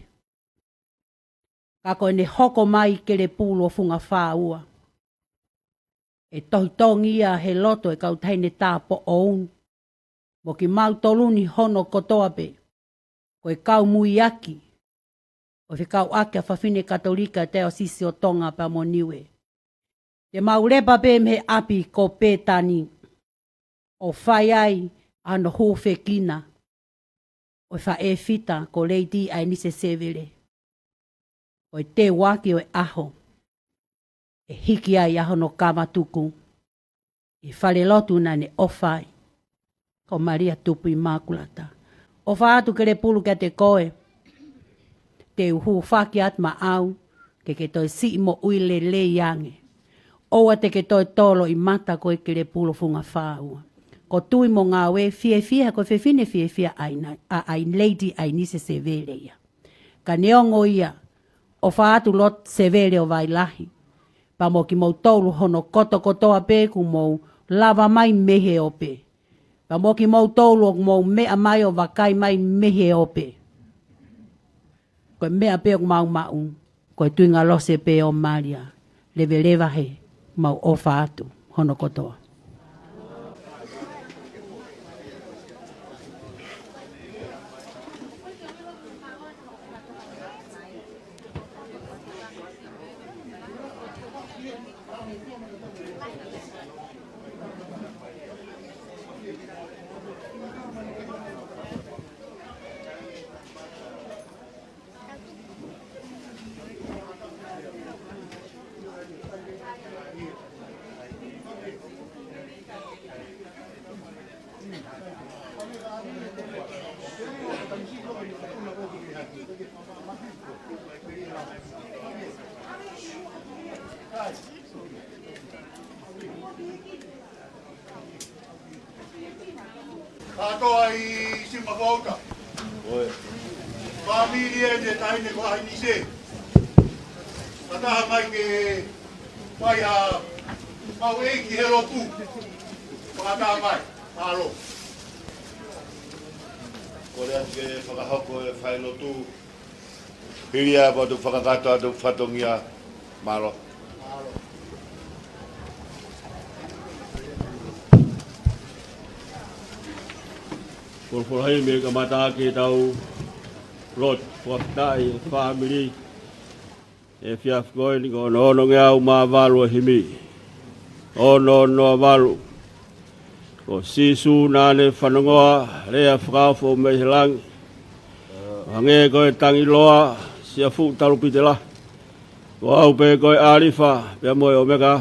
Ka ko ʻene hoko mai Kelepulu ʻo Funga Fāua, ʻe tohitongi ia he loto ʻo e kau taʻahine tāupoʻou mo kimautolu ni hono kotoa pē, ko e kau muiaki ʻo e fekauʻaki ʻa e fafine Katolika Taiosisi ʻo Tonga pea mo Niue. Te mau lepa pē mei he ʻapi ko Pētani ʻo fai ai ʻa hono hūfekina ʻo e faʻē fita ko Lady ʻAinise Sevele. Ko e teuaki ʻo e ʻaho ʻe hiki ai ʻa hono kavatuku ʻi he falelotu naʻa ne ʻofa ai ko Malia Tupu ʻImakulata. ʻOfa atu Kelepulu kiate koe, te u hūfaki atu maʻau ke ke toe siʻi moʻui lelei ange. ʻOua te ke toe tolo ʻi mata koe Kelepulu ʻo Funga Fāua. Ko Tuʻi mo Ngāue fiefia, ko e fefine fiefia ʻa ʻAina-, ʻa, ʻa Lady ʻAinise Sevele ia. Ka neongo ia, ʻofa atu Lord Sevele ʻo Vailahi, pea mo kimoutolu hono kotokotoa pē kuo mou lava mai mei he ope. Pea mo kimoutolu ʻoku mou meʻa mai ʻo vakai mai mei he ope. Ko e meʻa pē ʻoku mau maʻu, ko e tuingalosi pē ʻo Malia. Leveleva he mau ʻofa atu hono kotoa. Kātoa ʻi Simafauta. Fāmili ʻeni ʻa e taʻahine ko ʻAhinise. Fakataha mai ke fai ʻa mau ʻeiki he lotu. Fakataha mai. Mālō. Kole atu ke fakahoko e fai lotu. Hili ia pea u fakakakato atu fatongia. Mālō. Folofola himi ke kamata ʻaki ʻetau lotu. Fakafetaʻi ʻa e fāmili he efiafi ko eni, ko hono onongeau mā valu ʻo e himi. Ono noa valu. Ko Sīsū naʻa ne fanongoa lea fakaofo mei he langi, ʻo hangē ko e tangi loa sia fuʻu talupite lahi. Ko au pē ko e ʻAlifa pea mo e ʻOmeka.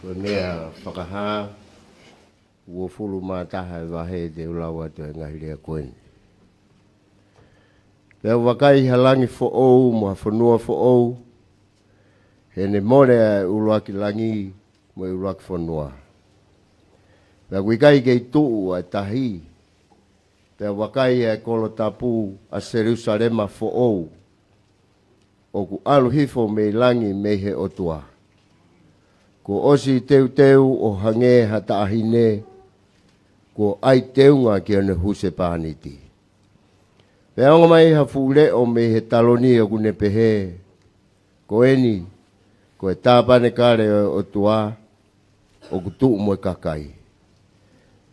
Ko e meʻa fakahā, uofulu mā taha e vahe te u lau atu e ngaahi lea ko eni. Pea u vakai ha langi foʻou mo ha fonua foʻou, he ne mole ʻa e ʻuluaki langi mo e ʻuluaki fonua. Pea ʻoku ʻikai kei tuʻu ʻa e tahi. Pea u vakai ʻa e kolo tapu ʻa Selūsalema foʻou, ʻoku ʻalu hifo mei langi mei he ʻOtua. Kuo ʻosi teuteu ʻo hangē ha taʻahine, kuo ʻai teunga ki hono husepāniti. Pea ongo mai ha fuʻu leʻo mei he taloni ʻoku ne pehē, Ko eni, ko e tāpanekale ʻo e ʻOtua, ʻoku tuʻu mo e kakai.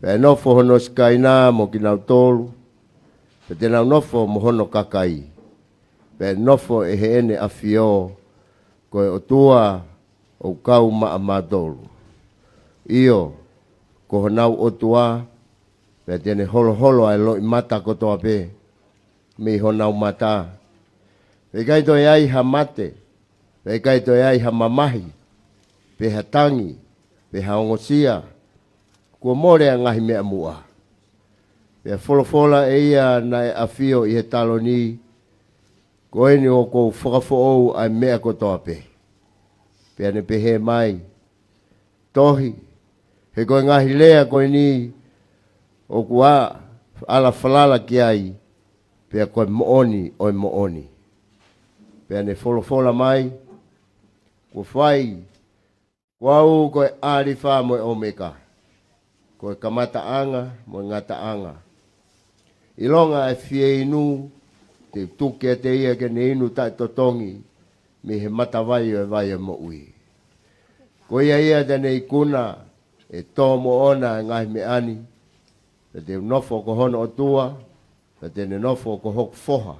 Pea ʻe nofo hono Sikaina mo kinautolu, pea te nau nofo mo hono kakai. Pea ʻe nofo ʻe heʻene ʻAfio, ko e ʻOtua ʻoku kau maʻa mautolu. ʻIo, ko honau ʻOtua, pea te ne holoholo ʻa e loʻimata kotoa pē mei honau mata. Pea ʻikai toe ai ha mate, pea ʻikai toe ai ha mamahi, pe ha tangi, pe ha ongosia, kuo mole ʻa e ngaahi meʻa muʻa. Pea folofola ʻe ia naʻe ʻafio ʻi he taloni, Ko eni ʻoku ou fakafoʻou ʻa e meʻa kotoa pē. Pea ne pehē mai, Tohi, he ko e ngaahi lea ko eni ʻoku ʻa ala falala ki ai, pea ko e moʻoni ʻo e moʻoni. Pea ne folofola mai, Kuo fai, ko au ko e ʻAlifa mo e ʻOmeka, ko e kamataʻanga mo e ngataʻanga. ʻIlonga ʻa e fieinu, te u tuku kiate ia ke ne inu taʻetotongi mei he matavai ʻo e vai ʻo e moʻui. Ko ia ia te ne ikuna ʻe tō moʻona ʻa e ngaahi meʻa ni, pea te u nofo ko hono ʻOtua, pea te ne nofo ko hoku foha.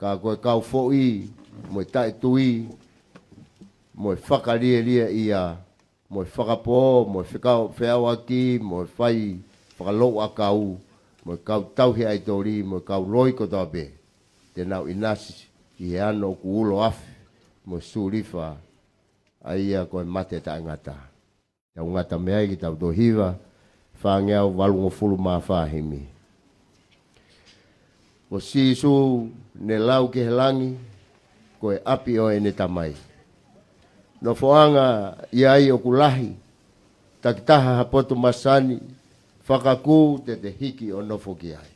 Ka ko e kau foʻi, mo e taʻetui, mo e fakalielia ia, mo e fakapō, mo e fekau feauaki, mo e fai fakalouʻakau, mo e kau tauhi ʻaitoli, mo e kau loi kotoa pē, te nau ʻinasi ʻi he ano ʻoku ulo afe mo e sulifa, ʻa ia ko e mate taʻengata. Tau ngata mei ai ki heʻetau tohi hiva, fāngeau valungofulu mā fā himi. Ko Sīsū ne lau ki he langi, ko e ʻapi ʻo ʻene Tamai. Nofoʻanga ʻi ai ʻoku lahi, takitaha ha potu masani, fakakū te te hiki ʻo nofo ki ai.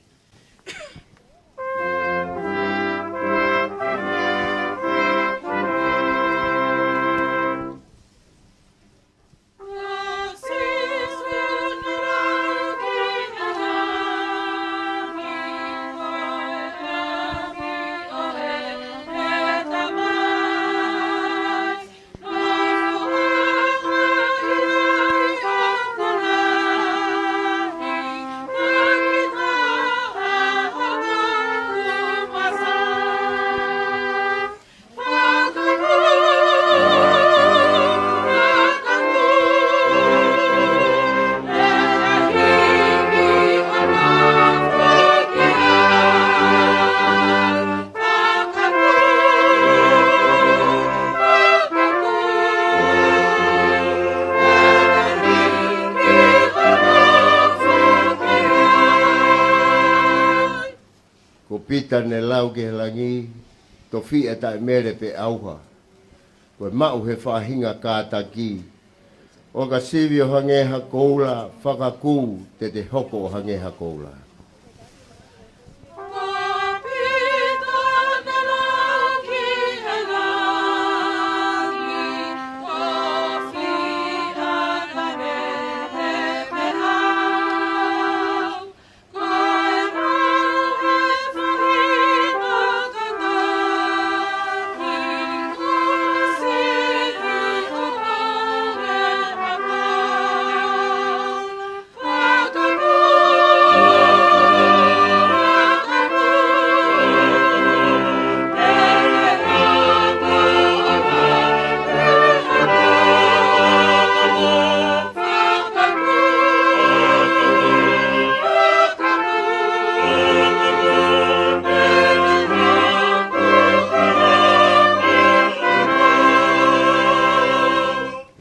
Ko Pita ne lau ki he langi, tofiʻa taʻemele pē ʻauha. Ko e maʻu he faʻahinga kātaki. ʻO ka sivi ʻo hangē ha koula, fakakū te te hoko ʻo hangē ha koula.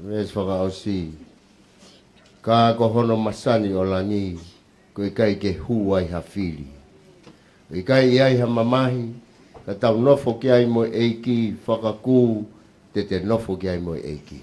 Veesi fakaʻosi. Ka ko hono masani ʻo langi, ko e ʻikai ke hū ai ha fili. ʻIkai ʻi ai ha mamahi, ka tau nofo ki ai mo e ʻEiki, fakakū te te nofo ki ai mo e ʻEiki.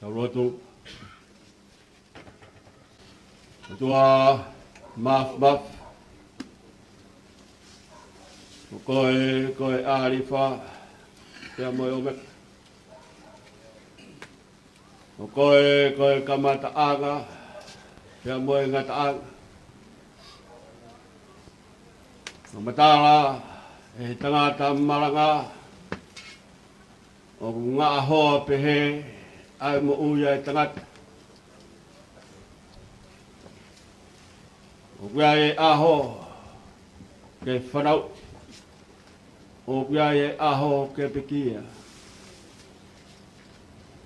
Tau lotu. ʻOtua Māfimafi, ko koe, ko e ʻAlifa pea mo e ʻOmeka. Ko koe, ko e kamataʻanga pea mo e ngataʻanga. Fakamatala ʻe he tangata malanga, ʻoku ngaʻahoa pehē ʻa e moʻui ʻa e tangata. ʻOku ʻi ai e ʻaho ke fanauʻi. ʻOku ʻi ai e ʻaho ke pekia.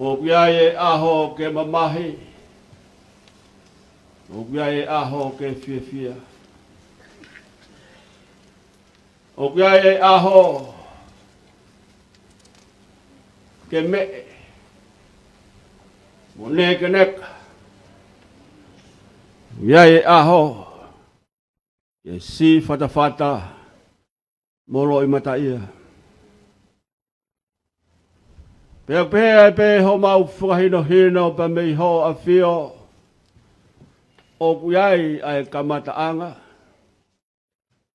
ʻOku ʻi ai e ʻaho ke mamahi. ʻOku ʻi ai e ʻaho ke fiefia. ʻOku ʻi ai e ʻaho ke meʻe mo nēkeneka. ʻI ai e ʻaho ke sīfatafata mo loʻimataʻia. Pea pehē ai pē homau fakahinohino pea mei hoʻo ʻAfio, ʻoku ʻi ai ʻa e kamataʻanga,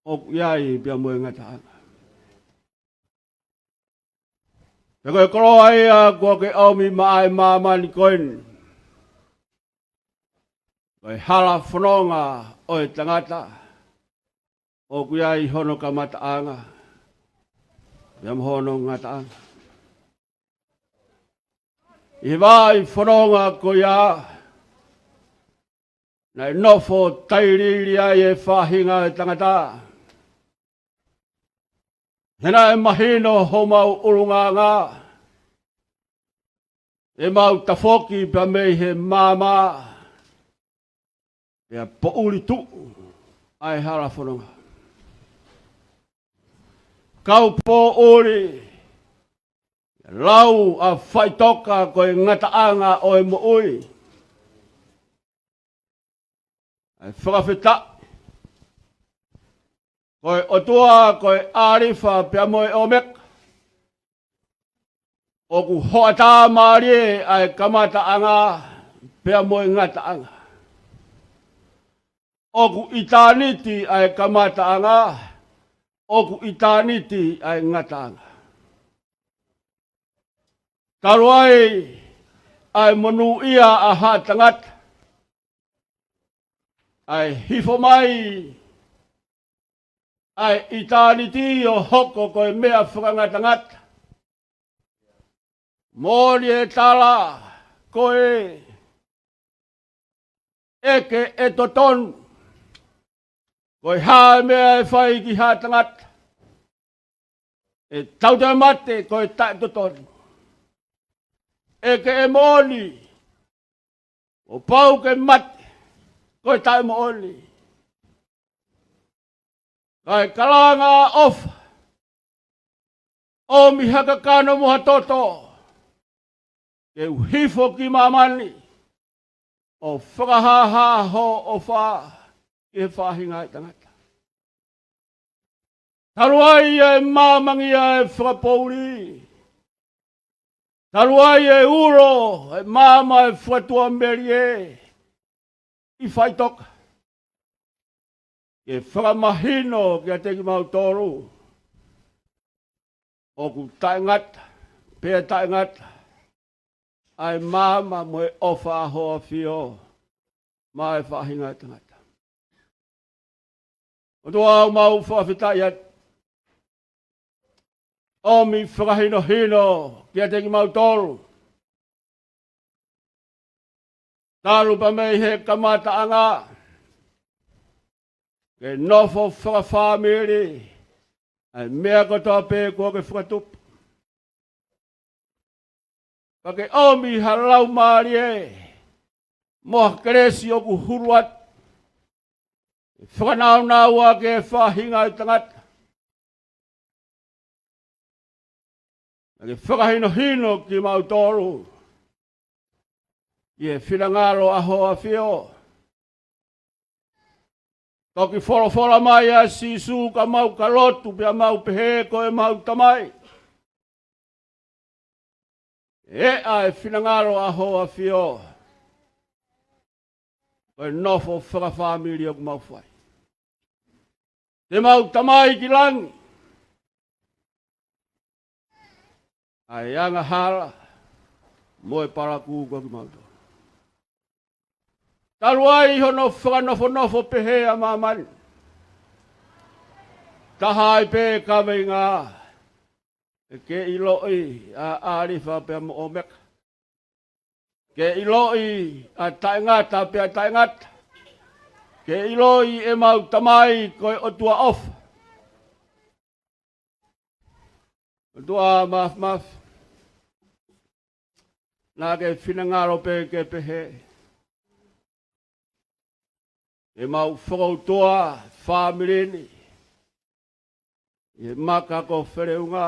ʻoku ʻi ai pea mo e ngataʻanga. Pea ko e koloa ia kuo ke ʻomi maʻa e māmani ko eni, ko e hala fononga ʻo e tangata, ʻoku ʻi ai hono kamataʻanga pea mo hono ngataʻanga. ʻI he vaʻa fononga ko ia, naʻe nofo tailiili ai e faʻahinga ʻo e tangata. He naʻe mahino homau ʻulungaanga, ʻemau tafoki pea mei he maama, pea poʻuli tuʻu ʻa e hala fononga. Kau poʻuli, lau ʻa faʻitoka ko e ngataʻanga ʻo e moʻui. ʻA e fakafetaʻi, ko e ʻOtua, ko e ʻAlifa pea mo e ʻOmeka. ʻOku hoʻatā mālie ʻa e kamataʻanga pea mo e ngataʻanga. ʻOku ʻitāniti ʻa e kamataʻanga, ʻoku ʻitāniti ʻa e ngataʻanga. Talu ai ʻa e monūʻia ʻa haʻa tangata, ʻa e hifo mai ʻa e ʻitāniti ʻo hoko ko e meʻa fakangatangata. Moʻoni e tala ko e ʻeke ʻe totonu, ko e hā e meʻa ʻe fai ki haʻa tangata? ʻE tau toe mate ko e taʻetotonu. ʻEke ʻe moʻoni, kuo pau ke mate ko e taʻemoʻoni. Kae kalanga ʻofa, ʻomi ha kakano mo ha toto, ke u hifo ki māmani ʻo fakahāhā hoʻo ʻofa ki he faʻahinga ʻo e tangata. Talu ai e maamangia e fakapoʻuli, talu ai e ulo e maama e fakatuʻamelie, ʻi faʻitoka, ke fakamahino kiate kimautolu ʻoku taʻengata pea taʻengata ʻa e maama mo e ʻofa ʻa hoʻo ʻAfio maʻa e faʻahinga ʻo e tangata. ʻOtua, ʻoku mau fakafetaʻi atu, ʻomi fakahinohino kiate kimautolu, talu pea mei he kamataʻanga, ke nofo fakafāmili ʻa e meʻa kotoa pē kuo ke fakatupu. Pea ke ʻomi ha laumālie mo ha kelesi ʻoku hulu atu, ʻe fakanaunau ʻaki e faʻahinga ʻo e tangata. Pea ke fakahinohino kimautolu ʻi he finangalo ʻa hoʻo ʻAfio. Toki folofola mai ʻa Sīsū ka mau ka lotu pea mau pehē: Ko ʻemau Tamai, ʻe ʻa e finangalo ʻa hoʻo ʻAfio, ko e nofo fakafāmili ʻoku mau fai. Te mau Tamai ki langi, ʻa e angahala mo e palakū ko kimautolu. Talu ai hono fakanofonofo pehē ʻa māmani, taha ai pē kaveinga: ʻEke ʻiloʻi ʻa ʻAlifa pea mo ʻOmeka. Ke ʻiloʻi ʻa taʻengata pea taʻengata. Ke ʻiloʻi ʻemau Tamai ko e ʻOtua ʻofa. ʻOtua Māfimafi, naʻa ke finangalo pē ke pehē. ʻEmau fokoutua fāmili ni ʻi he maka ko Feleunga,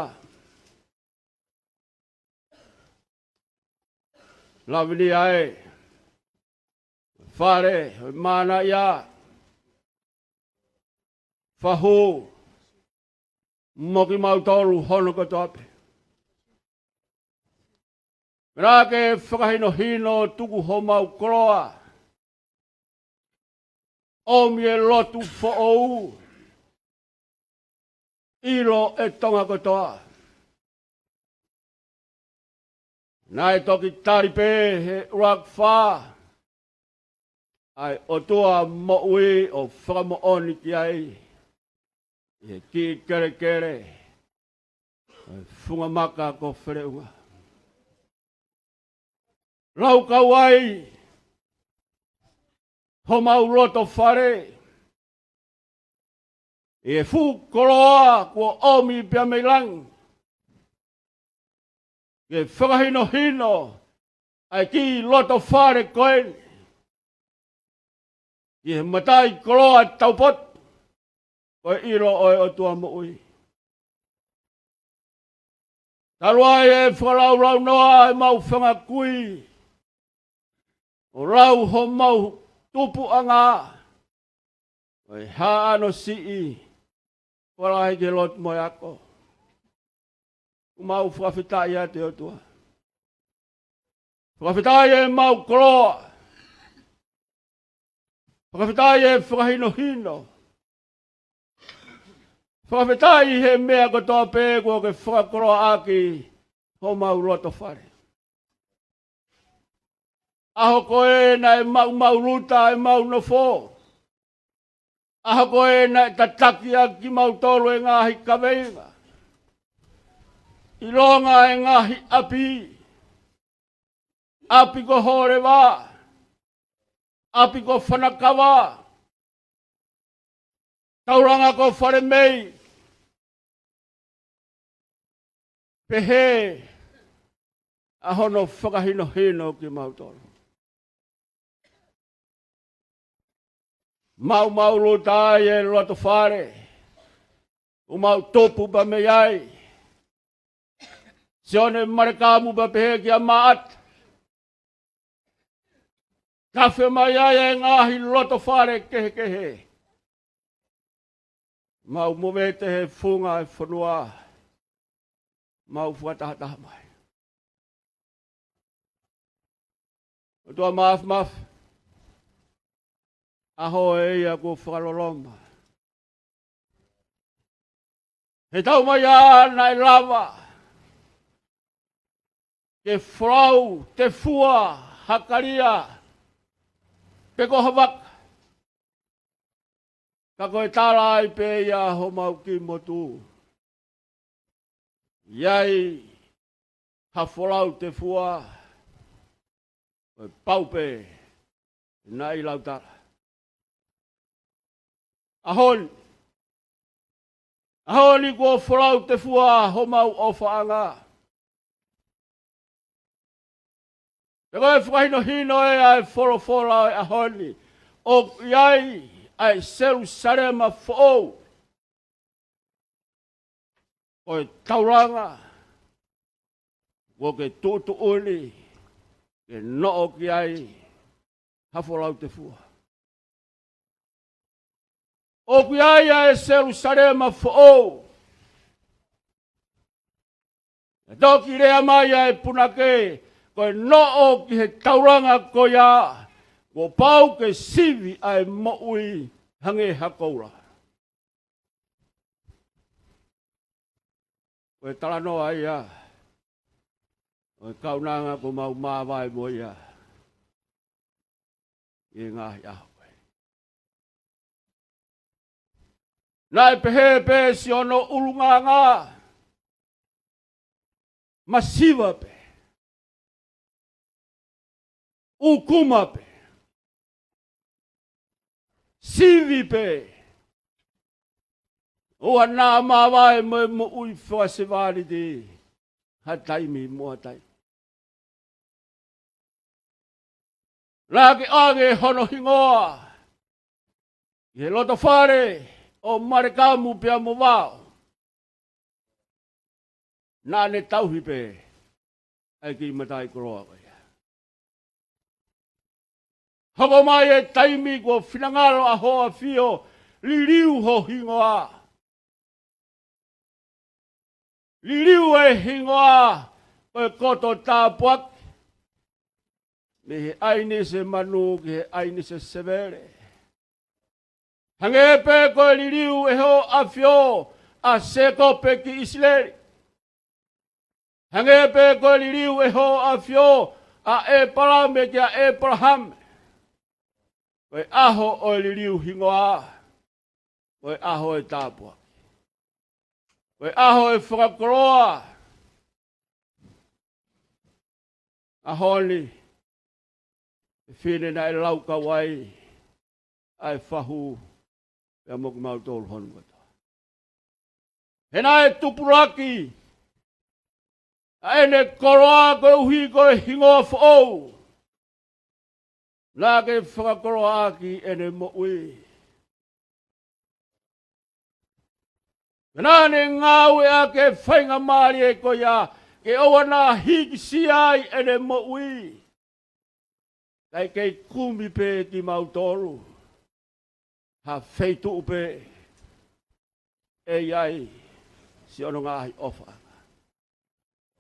Lavinia ē, fale ʻo e manaia, fahu, mo kimautolu hono kotoa pē. Pea ke fakahinohino, tuku homau koloa, ʻomi e lotu foʻou, ʻilo ʻe Tonga kotoa. Naʻe toki tali pē he ʻUluaki Fā ʻa e ʻOtua moʻui ʻo fakamoʻoni ki ai ʻi he kiʻi kelekele ʻo e funga maka ko Feleʻunga. Laukau ai homau loto fale ʻi he fuʻu koloa kuo ʻomi pea mei langi, ke fakahinohino ʻa e kiʻi loto fale ko eni ki he mataʻikoloa taupotu, ko e ʻilo ʻo e ʻOtua moʻui. Talu ai ʻe fakalaulaunoa ʻemau fanga kui ʻo lau homau tupuʻanga ʻo e haʻano siʻi, fakalahi ki he lotu mo e ako. ʻOku mau fakafetaʻi atu ʻe ʻOtua. Fakafetaʻi ʻemau koloa. Fakafetaʻi e fakahinohino. Fakafetaʻi he meʻa kotoa pē kuo ke fakakoloaʻaki homau loto fale. ʻAho ko ē naʻe maumau luta ʻemau nofo. ʻAho ko ē naʻe tataki ʻaki kimautolu e ngaahi kaveinga. ʻIlonga e ngaahi ʻapi. ʻApi ko Hōleva. ʻApi ko Fanakava. Taulanga ko Falemei. Pehē ʻa hono fakahinohino kimautolu. Maumau luta ai e loto fale. ʻOku mau tupu pea mei ai. Sione Malekamu pea pehē kia Maʻata. Tafe mai ai e ngaahi loto fale kehekehe. Mau movete he funga e fonua. Mau fakatahataha mai. ʻOtua Mafimafi, ʻaho ē ia kuo fakaloloma. He taumaiā naʻe lava ke folau tefua ha kalia pe ko ha vaka. Ka ko e tala ai pē ia homau kiʻi motu. ʻI ai ha folau tefua, ko e pau pē naʻe lau tala. ʻAho ni, ʻaho ni kuo folau tefua homau ʻofaʻanga. Pea ko e fakahinohino ē ʻa e folofola ʻo e ʻaho ni, ʻoku ʻi ai ʻa e Selusalema foʻou. Ko e taulanga kuo ke tuʻutuʻuni ke noʻo ki ai ha folau tefua. ʻOku ʻi ai ʻa e Selusalema foʻou. Naʻe toki lea mai ʻa e punake, ko e noʻo ki he taulanga ko ia, kuo pau ke sivi ʻa e moʻui hangē ha koula. Ko e talanoa ia ʻo e kaunanga kuo mau māvae mo ia ʻi he ngaahi ʻaho ko ē. Naʻe pehē pē siʻono ʻulungaanga, masiva pē, ʻukuma pē, sivi pē. ʻOua naʻa māvae mo e moʻui fakasevāniti ha taimi mo ha taimi. Naʻa ke ʻoange hono hingoa ʻi he loto fale ʻo Malekamu pea mo Vao. Naʻa ne tauhi pē ʻa e kiʻi mataʻikoloa ko ia. Hoko mai e taimi kuo finangalo ʻa Hoʻo ʻAfio, liliu ho hingoa. Liliu e hingoa ʻo e koto tāpuaki, mei he ʻAinise Manu ki he ʻAinise Sevele. Hangē pē ko e liliu ʻe Hoʻo ʻAfio ʻa Sēkope ki ʻIsileli. Hangē pē ko e liliu ʻe Hoʻo ʻAfio ʻa ʻĒpalame kia ʻĒpalahame. Ko e ʻaho ʻo e liliu hingoa, ko e ʻaho ʻo e tāpuaki, ko e ʻaho ʻo e fakakoloa. ʻAho ni, e fefine naʻe laukau ai ʻa e fahu, pea mo kimautolu hono kotoa. He naʻe tupulaki ʻa ʻene koloa koeʻuhi ko e hingoa foʻou naʻa ke fakakoloaʻaki ʻene moʻui. Pea naʻa ne ngāueʻaki e faingamālie ko ia ke ʻoua naʻa hīkisia ai ʻene moʻui. Kae kei kumi pē kimautolu ha feituʻu pē ʻe ʻi ai siʻono ngaahi ʻofaʻanga.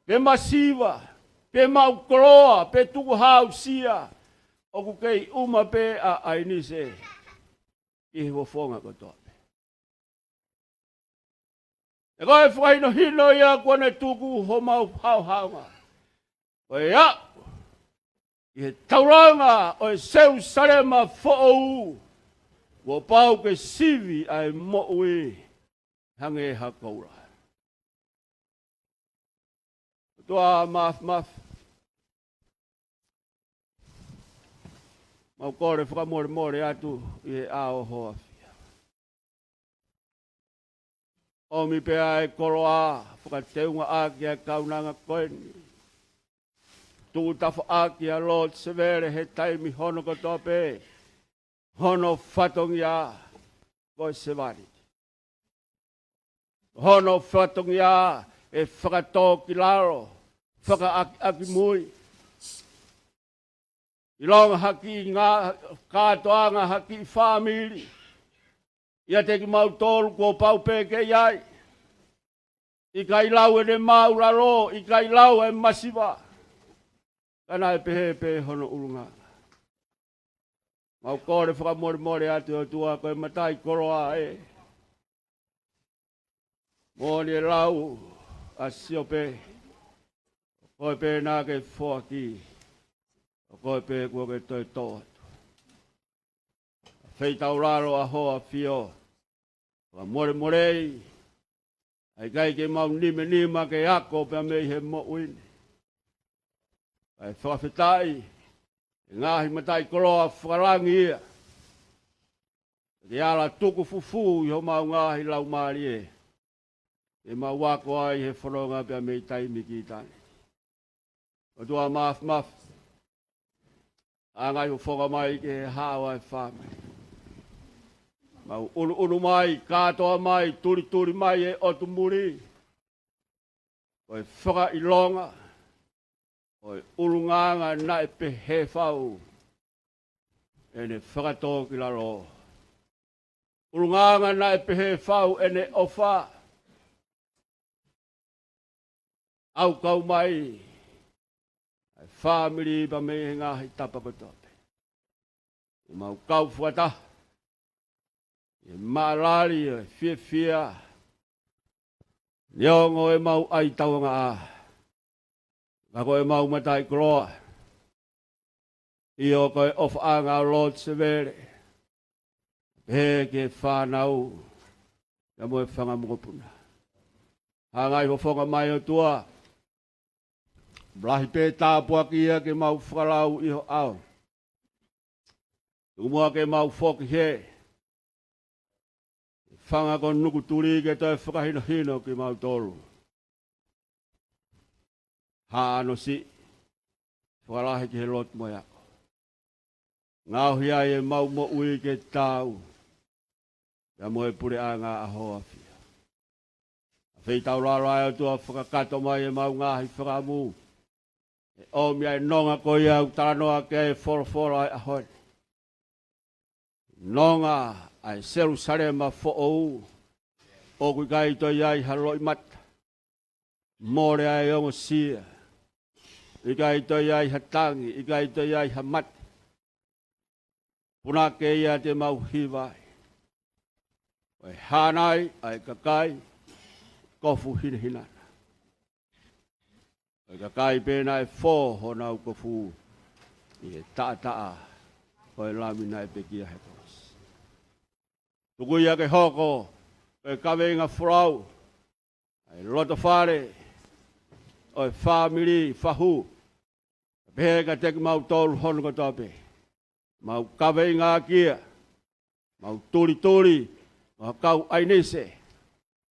Pe masiva, pe maʻu koloa, pe tukuhāusia, ʻoku kei ʻuma pē ʻa ʻAinise ʻi he fofonga kotoa pē. He ko e fakahinohino ia kuo ne tuku homau haohaonga. Ko e aʻu ki he taulanga ʻo e Selūsalema foʻou, kuo pau ke sivi ʻa e moʻui hangē ha koula. ʻOtua Māfimafi, mau kole fakamolemole atu ʻi he ʻao ʻo Hoʻo ʻAfio. ʻOmi pē ʻa e koloa fakateungaʻaki ʻa e kaunanga ko eni. Tuʻu tafaʻaki ʻa Lord Sevele he taimi hono kotoa pē, hono fatongia ko e sevāniti. Hono fatongia e fakatōkilalo, fakaʻakiʻakimui. ʻIlonga ha kiʻi ngā-, kātoanga ha kiʻi fāmili ʻiate kimautolu kuo pau pē ke ʻi ai. ʻIkai lau ʻene māʻulalo, ʻikai lau e masiva, ka naʻe pehē pē hono ʻulungaanga. Mau kole fakamolemole atu ʻOtua ko e mataʻikoloa ē. Moʻoni e lau ʻa Siope, ko koe pē naʻa ke foaki, ko koe pē kuo ke toe tō atu. Feitaulalo ʻa Hoʻo ʻAfio, fakamolemolei, ʻa e ʻikai ke mau nimanima ke ako pea mei he moʻui ni. Kae fakafetaʻi, e ngaahi mataʻikoloa fakalangi ia, ke ala tuku fufū ʻi homau ngaahi laumālie, ke mau ako ai he fononga pea mei taimi ki taimi. ʻOtua Māfimafi, ʻangai ho fofonga mai ki he haʻa ʻo e fāmili. Mau ʻunuʻunu mai, kātoa mai, tulituli mai e ʻotu muli, ko e fakaʻilonga ʻo e ʻulungaanga naʻe pehē fau ʻene fakatōkilalo. ʻUlungaanga naʻe pehē fau ʻene ʻofa. ʻAu kau mai ʻa e fāmili pea mei he ngaahi tapa kotoa pē. Ke mau kau fakataha ʻi he maʻalali ʻo e fiefia, neongo ʻemau ʻaitauangaʻa, ka ko ʻemau mataʻikoloa, ʻio ko e ʻofaʻanga ʻo Lord Sevele, pehē ki he fānau, pea mo e fanga mokopuna. Hāngai ho fofonga mai ʻOtua, lahi pē tāpuaki ia ke mau fakalau ʻi ho ʻao. Tuku muʻa ke mau foki hē, fanga ko Nukutuli ke toe fakahinohino kimautolu. Haʻa ʻAnosiʻi, fakalahi ki he lotu mo e ako. Ngaohi ai ʻemau moʻui ke taau pea mo e puleʻanga ʻa Hoʻo ʻAfio. Feitaulalo ʻa e ʻOtua, fakakakato mai ʻemau ngaahi fakaʻamu, ʻe ʻomi ai e nonga ko ia ʻoku talanoa ki ai e folofola ʻo e ʻaho ni. Nonga ʻa e Selusalema foʻou, ʻoku ʻikai toe ʻi ai ha loʻimata. Mole ʻa e ongosia, ʻikai toe ʻi ai ha tangi, ʻikai toe ʻi ai ha mate. Punake ia te mau hiva ai. ʻO e hānai ʻa e kakai kofu hinahinana, ʻo e kakai pē naʻe fō honau kofu ʻi he taʻataʻa ʻo e Lami naʻe pekia he kolosi. Tuku ia ke hoko ko e kaveinga folau ʻa e loto fale ʻo e fāmili Fahu. Pehē kiate kimautolu hono kotoa pē, mau kaveinga ʻaki ia, mau tulituli ʻo ha kau ʻAinise,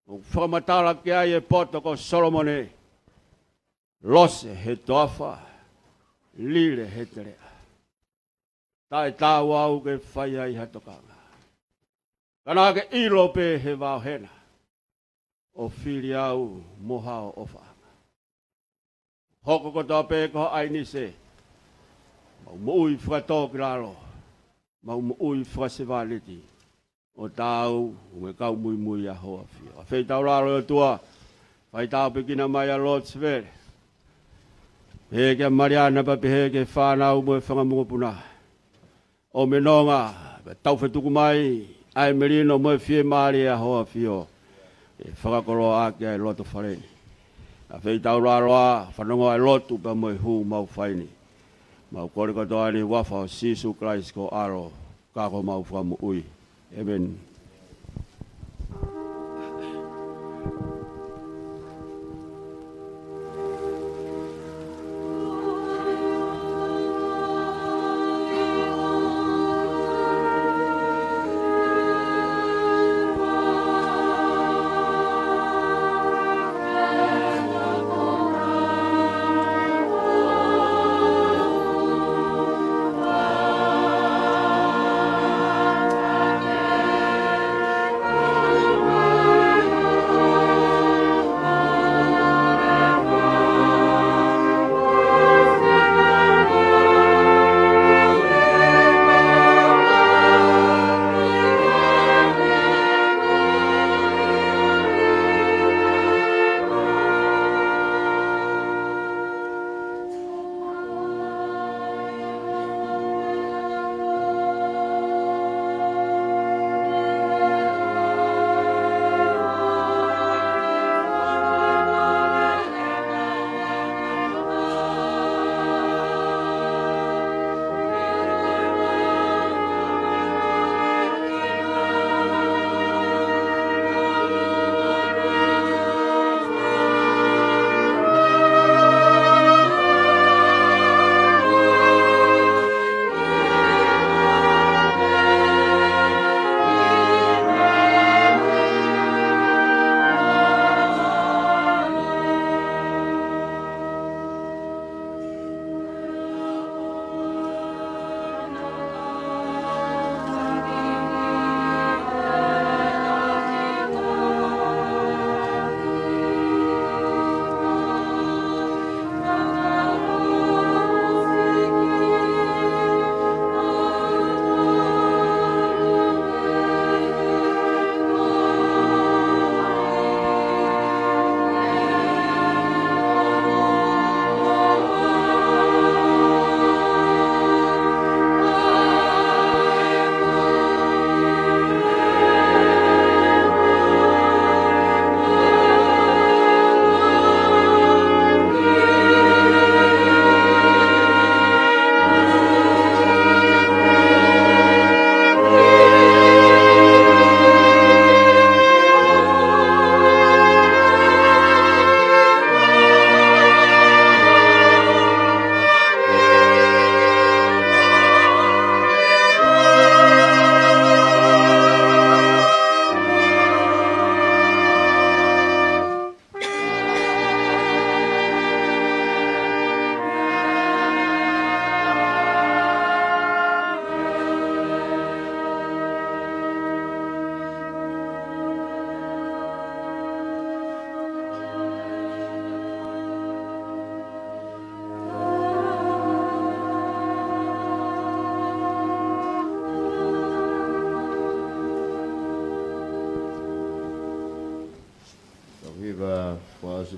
mau fakamatala ki ai e poto ko Solomone: Lose he toafa, lile he teleʻa. Taʻe taau au ke fai ai ha tokanga, ka naʻa ke ʻilo pē he vao hena ʻo fili au mo hao ʻofaʻanga. Hoko kotoa pē ko ha ʻAinise, mau moʻui fakatōkilalo, mau moʻui fakasevāniti, ʻo taau mo e kau muimui ʻa Hoʻo ʻAfio. ʻAfio taulalo ʻOtua, fai tāpuekina mai ʻa Lord Sevele, pehē kia Maliana pea pehē ki he fānau mo e fanga mokopuna. ʻOmi e nonga, pea tau fetuku mai ʻa e melino mo e fiemālie ʻa Hoʻo ʻAfio, ʻe fakakoloa ʻaki ʻa e loto fale ni. ʻAfio taulalo ā, fanongo ʻa e lotu pea mo e hū mau fai ni. Mau kole kotoa ni ʻi he huafa ʻo Sīsū Kalaisi ko ho ʻAlo ka ko homau Fakamoʻui. ʻĒmeni.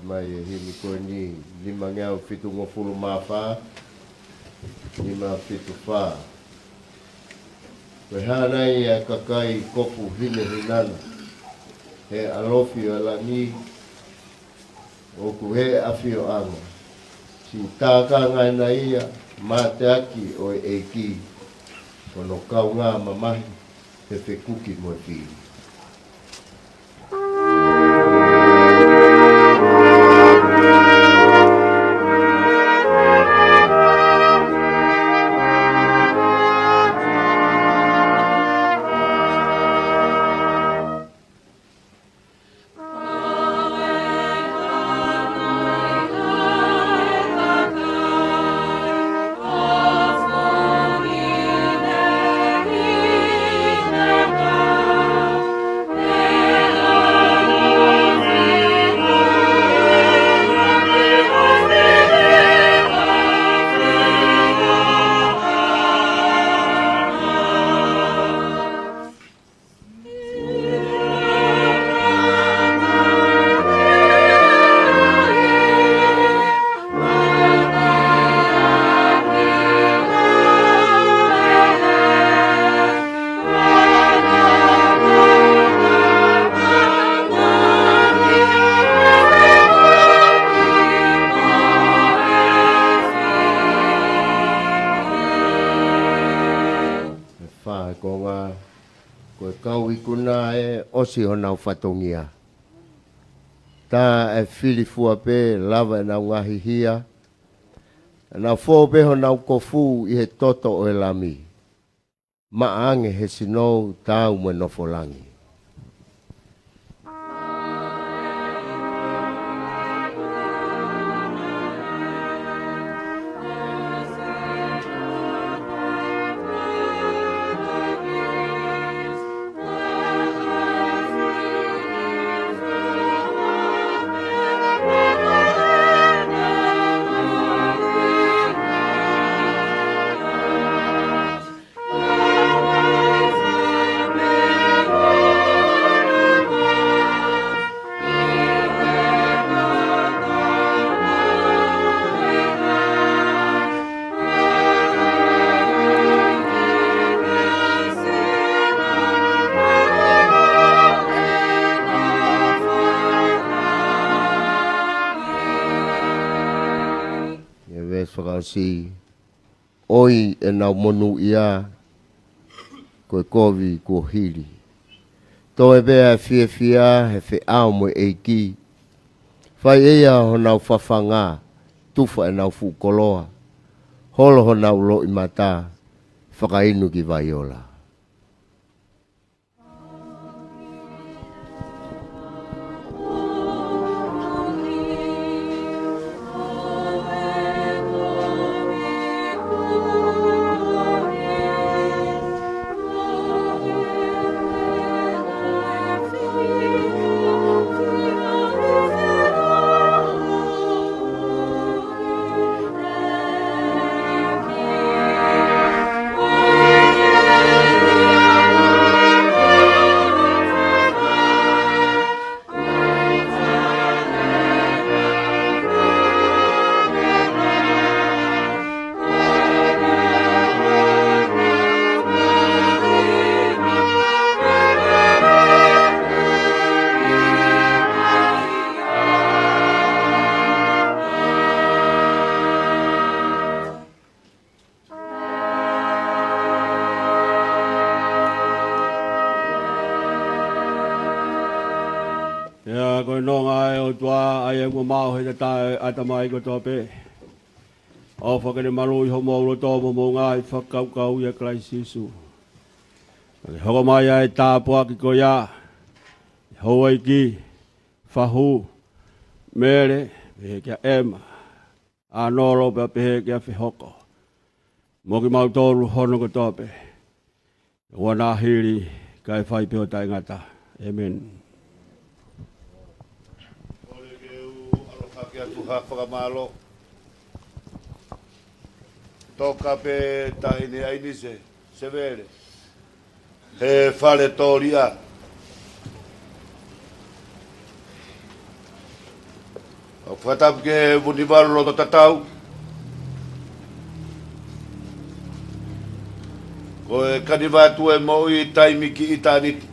Mai e himi ko eni, nima ngeau fitu ngofulu mā fā, nima fitu fā. Ko e hā nai ʻa e kakai kofu hinehina na, he ʻalofi ʻo e langi, ʻoku he ʻafioʻanga. Siʻi tākanga ena ia, mateaki ʻo e ʻEiki, ko hono kaungā mamahi, he fekuki mo e fili. Fā e konga, ko e kau ikuna ʻe ʻosi honau fatongia. Tā e fili fua pē, lava ʻenau ngaahi hia, ʻenau fō pē honau kofu ʻi he toto ʻo e Lami. Maʻa ange he sino, taau mo e nofo langi. ʻI he veesi fakaʻosi, ʻoi ʻenau monūʻia, ko e kovi kuo hili. Toe pē ʻa e fiefia he feʻao mo e ʻEiki. Fai ʻe ia honau fafanga, tufa ʻenau fuʻu koloa. Holo honau loʻimata, fakainu ki vai ola. Pea ko e nonga ʻa e ʻOtua, ʻa ia ʻoku mamaʻo he tatae ʻo e ʻatamai kotoa pē, ʻofa ke ne maluʻi homou loto mo hoʻomou ngaahi fakakaukau ʻia Kalaisi Sīsū. Pea ke hoko mai ʻa e tāpuaki ko ia ʻi he houʻeiki, fahu, Mele, pehē kia ʻEma, ʻAnolo pea pehē kia Fehoko, mo kimautolu hono kotoa pē, ʻo ʻoua naʻa hili, kae fai pē ʻo taʻengata. ʻĒmeni. Kole ke u ʻaloʻofa atu ha fakamālō. Toka pē Taʻahine ʻAinise Sevele he fale tōliʻa. ʻOku fakatapu ki he Vunivalu Loto Tatau, ko e kaniva atu e moʻui, taimi ki ʻitāniti.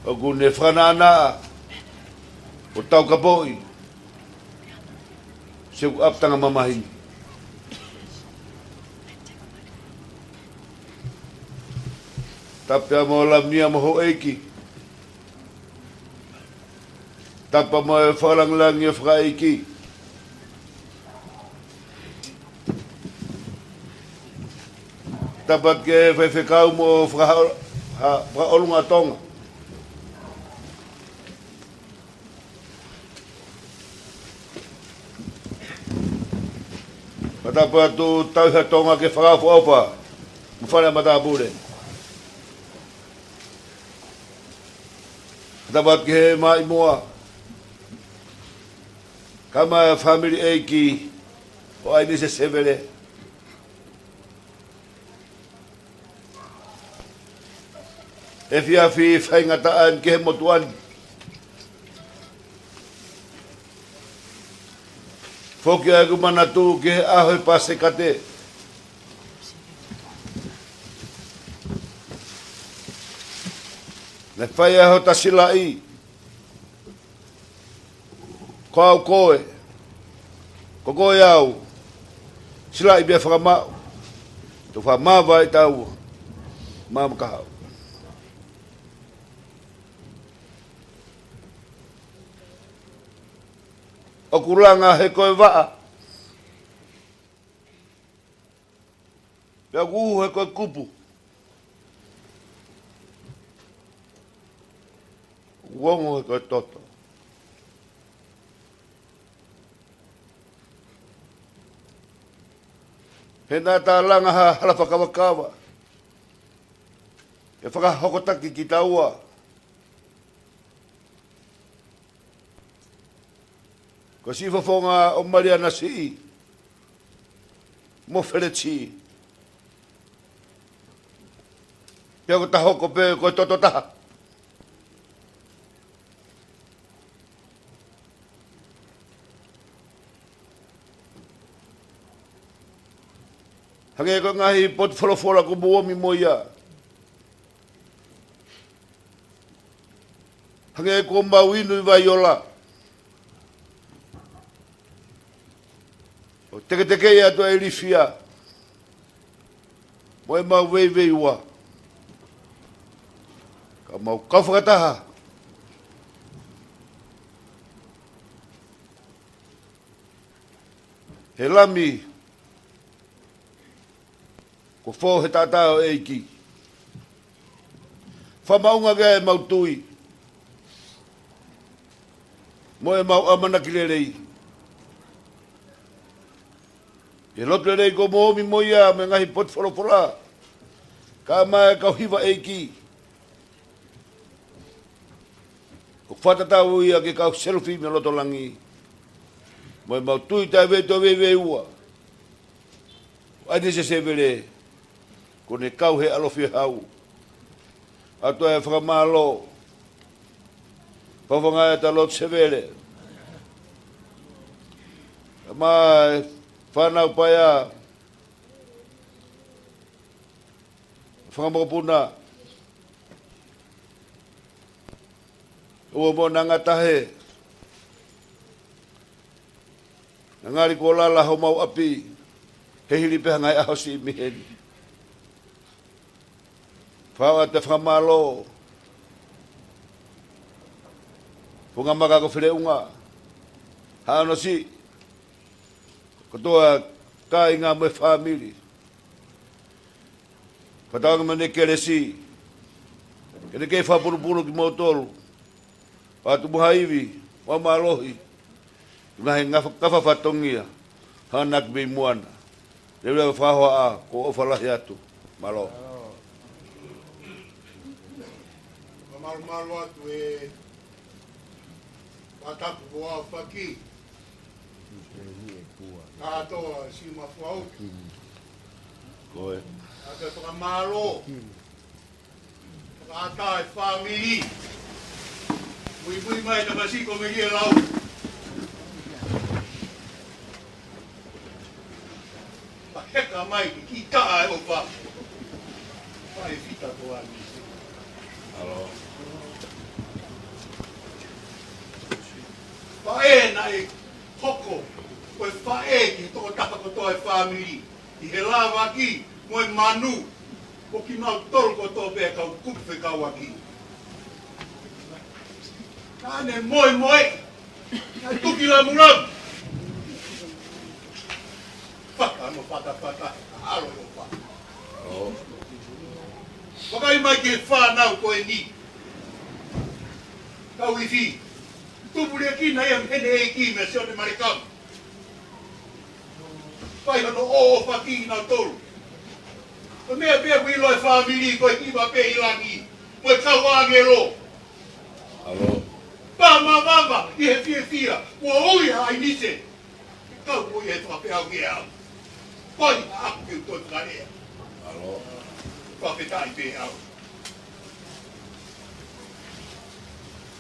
ʻOku ne fakanaʻanaʻa ʻo taukapoʻi siʻeku ʻapitanga mamahi ni. Tapu mo e Lami mo Houʻeiki. Tapu mo e fakalāngilangi ʻo e fakaʻeiki. Tapu ki he faifekau mo e fakaha-, ha-, fakaʻolunga Tonga. Fakatapu atu Tauhi ʻa Tonga ki he fakaʻofoʻofa mo e fale matāpule. Fakatapu atu ki he Maʻimoa, kae ʻumaʻā e fāmili ʻeiki ʻo ʻAinise Sevele. Efiafi faingataʻa eni ki he motuʻa ni. Foki ʻa ʻeku manatu ki he ʻaho ʻo e Pasekate. Naʻe fai ai hota silaʻi. Ko au koe, ko koe au, silaʻi pea fakamaʻu, tau fakamavae ʻi taua, maama kahaʻu. ʻOku langa he ko e vaʻa, pea ʻoku uhu he ko e kupu. ʻOku ongo he ko e toto. He naʻa ta langa ha hala fakavakava ke fakahokotaki kitaua. Ko e siʻi fofonga ʻo Maliana Siʻi mo Feleti. Pea ko ta hoko pē ko e toto taha. Hangē ko e ngaahi potu folofola kuo mou ʻomi mo ia. Hangē kuo mau inu ʻi Vaiola, ʻo teketekeʻi atu ʻa e ilifia mo ʻemau veiveiua, ka mau kau fakataha he Lami kuo fō he taʻataʻa ʻo e ʻEiki. Fakamaʻunga ki ai ʻemau tui mo ʻemau ʻamanaki lelei. ʻI he lotu lelei kuo mou ʻomi mo ia mo e ngaahi potu folofola, kae ʻumaʻā e kau hiva ʻeiki, ʻoku fakatatau ia ki he kau selufi mei loto langi, mo ʻemau tui taʻe veiveiua ʻo ʻAinise Sevele, kuo ne kau he ʻalofi ʻo e Hau. ʻOatu e fakamālō, fafangaʻi ʻa Lotu Sevele, mo e fānau paea, fakamokopuna, ʻoua mo na ngata he, naʻa ngali kuo lala homau ʻapi he hili pē ha ngaahi ʻaho siʻi mei heni. Fakaʻatu e fakamālō, Funga Maka ko Feleʻunga, Haʻano Siʻi, kotoa kāinga mo e fāmili. Fakatauange mo ʻene kelesi ke ne kei fakapulupulu kimoutolu, ʻo ʻatu mo ha ivi mo ha mālohi, ngaahi ngafa-, ngafa fatongia, hangē ko Mei Moana. Leveleva fakahohaʻa, ko e ʻofa lahi atu. Mālō. Fakamalumalu atu e Fakatapu ko Aofaki. Kātoa Siʻi Mafuaʻutu. Ko e. ʻA e fakamālō. Kātaki fāmili. Muimui mai tamasiʻi ko Melie Lau. Pea heka mai ki taʻa e ʻofa. Faifita ko Anise. Alo. Faʻē naʻe hoko ko e faʻē ki he tokotaha kotoa e fāmili. ʻI he lavaki mo e manu, mo kinautolu kotoa pē kau kupu fekauʻaki. Naʻa ne moemoe, naʻe tuki lamulamu. Fakano fatafata, alo ʻofa. Vakai mai ki he fānau ko eni. Kau ifi, tupuliʻaki naʻe ʻi ai ʻene ʻeiki meia Sione Malekamu. Fai hono ʻofa kinautolu. Ko e meʻa pē ʻoku ʻilo e fāmili ko e hiva pē ʻi langi mo e kau ʻāngelo. Alo. Pea mavava ʻi he fiefia, kuo ui ʻa ʻAinise ke kau ko ia he fakafeʻao kiate au. Ko ia ʻaku ke u toe fakalea. Alo. Fakafetaʻi pē au.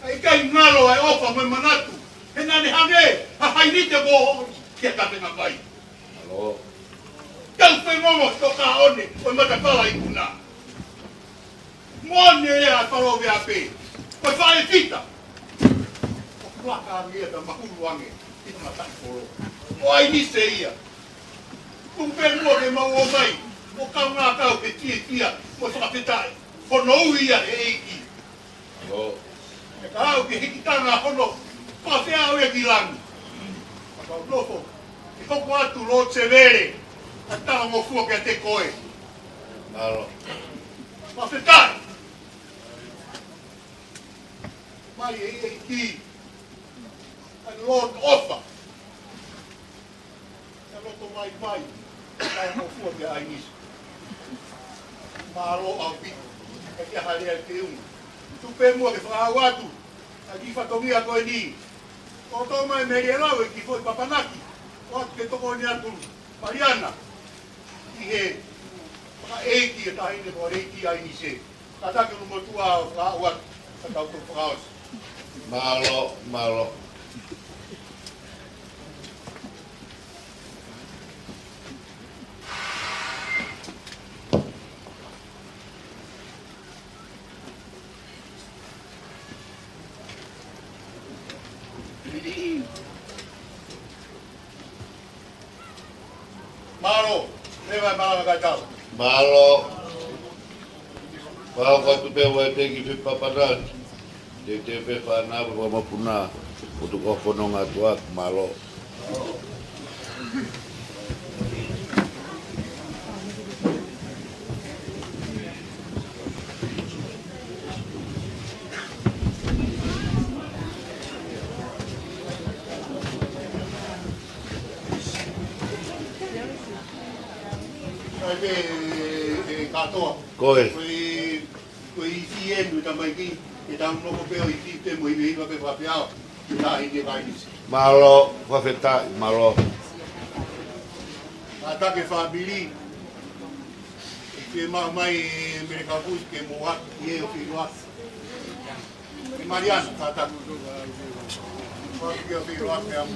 ʻIkai ngalo ʻa e ʻofa mo e manatu, he naʻa ne hangē ha hainite moʻoni ki he kapenga vai. Alo. Kau fengongo tokāʻone ʻo e matapala ikuna. Moʻoni ʻa e falo vea pē, ko e faifita. ʻOku laka ange ia pea mahulu ange ʻi he mataʻikolo. Ko ʻAinise ia. Tuku pē muʻa ke mau ō mai ʻo kaungā kau he fiefia mo e fakafetaʻi hono ui ia he ʻEiki. Alo. He ka aʻu ki he hikitanga hono fakafeʻao ia ki langi, ka mau nofo ke hoko atu Lord Sevele ʻa e talangofua kiate koe. Alo. Fakafetaʻi. Mai e ʻEiki, ʻa e Lord ʻofa. ʻIa loto mai mai, ʻa e talangofua kia ʻAinise. Mālō ʻaupito, ʻikai ke ʻi ai ha lea ke ʻuhinga. Tuku pē muʻa ke fakahā atu ʻa e kiʻi fatongia ko eni. Ko e tō mai Melie Lau e kiʻi foʻi papanaki, ʻoatu ke tokoni atu Maliana ʻi he fakaʻeiki e taʻahine ko Lady ʻAinise. Kātaki ʻulumotuʻa ʻo fakahā atu ʻa e tau tau fakaʻosi. Mālō, mālō. Mālō, leva e malanga kae tau. Mālō. Pau atu pē ua e teki fe papanaki. Te te pe fana pe ua mapuna. Ko tu ko fono nga tua, mālō. Ai, e, e, kātoa. Ko e. Ko e, ko e ifi eni, tamaiki, e tau nofo pē ʻo ifi pē mo ifi pē fakapeau. Taʻahine ʻAinise. Mālō, fakafetaʻi, mālō. Kātaki fāmili. Ke mau mai e Melekapu ke mau ʻoatu ki he ʻofa ʻi loa. Maliana, kātaki. Ke ʻofa ʻi loa pea mo.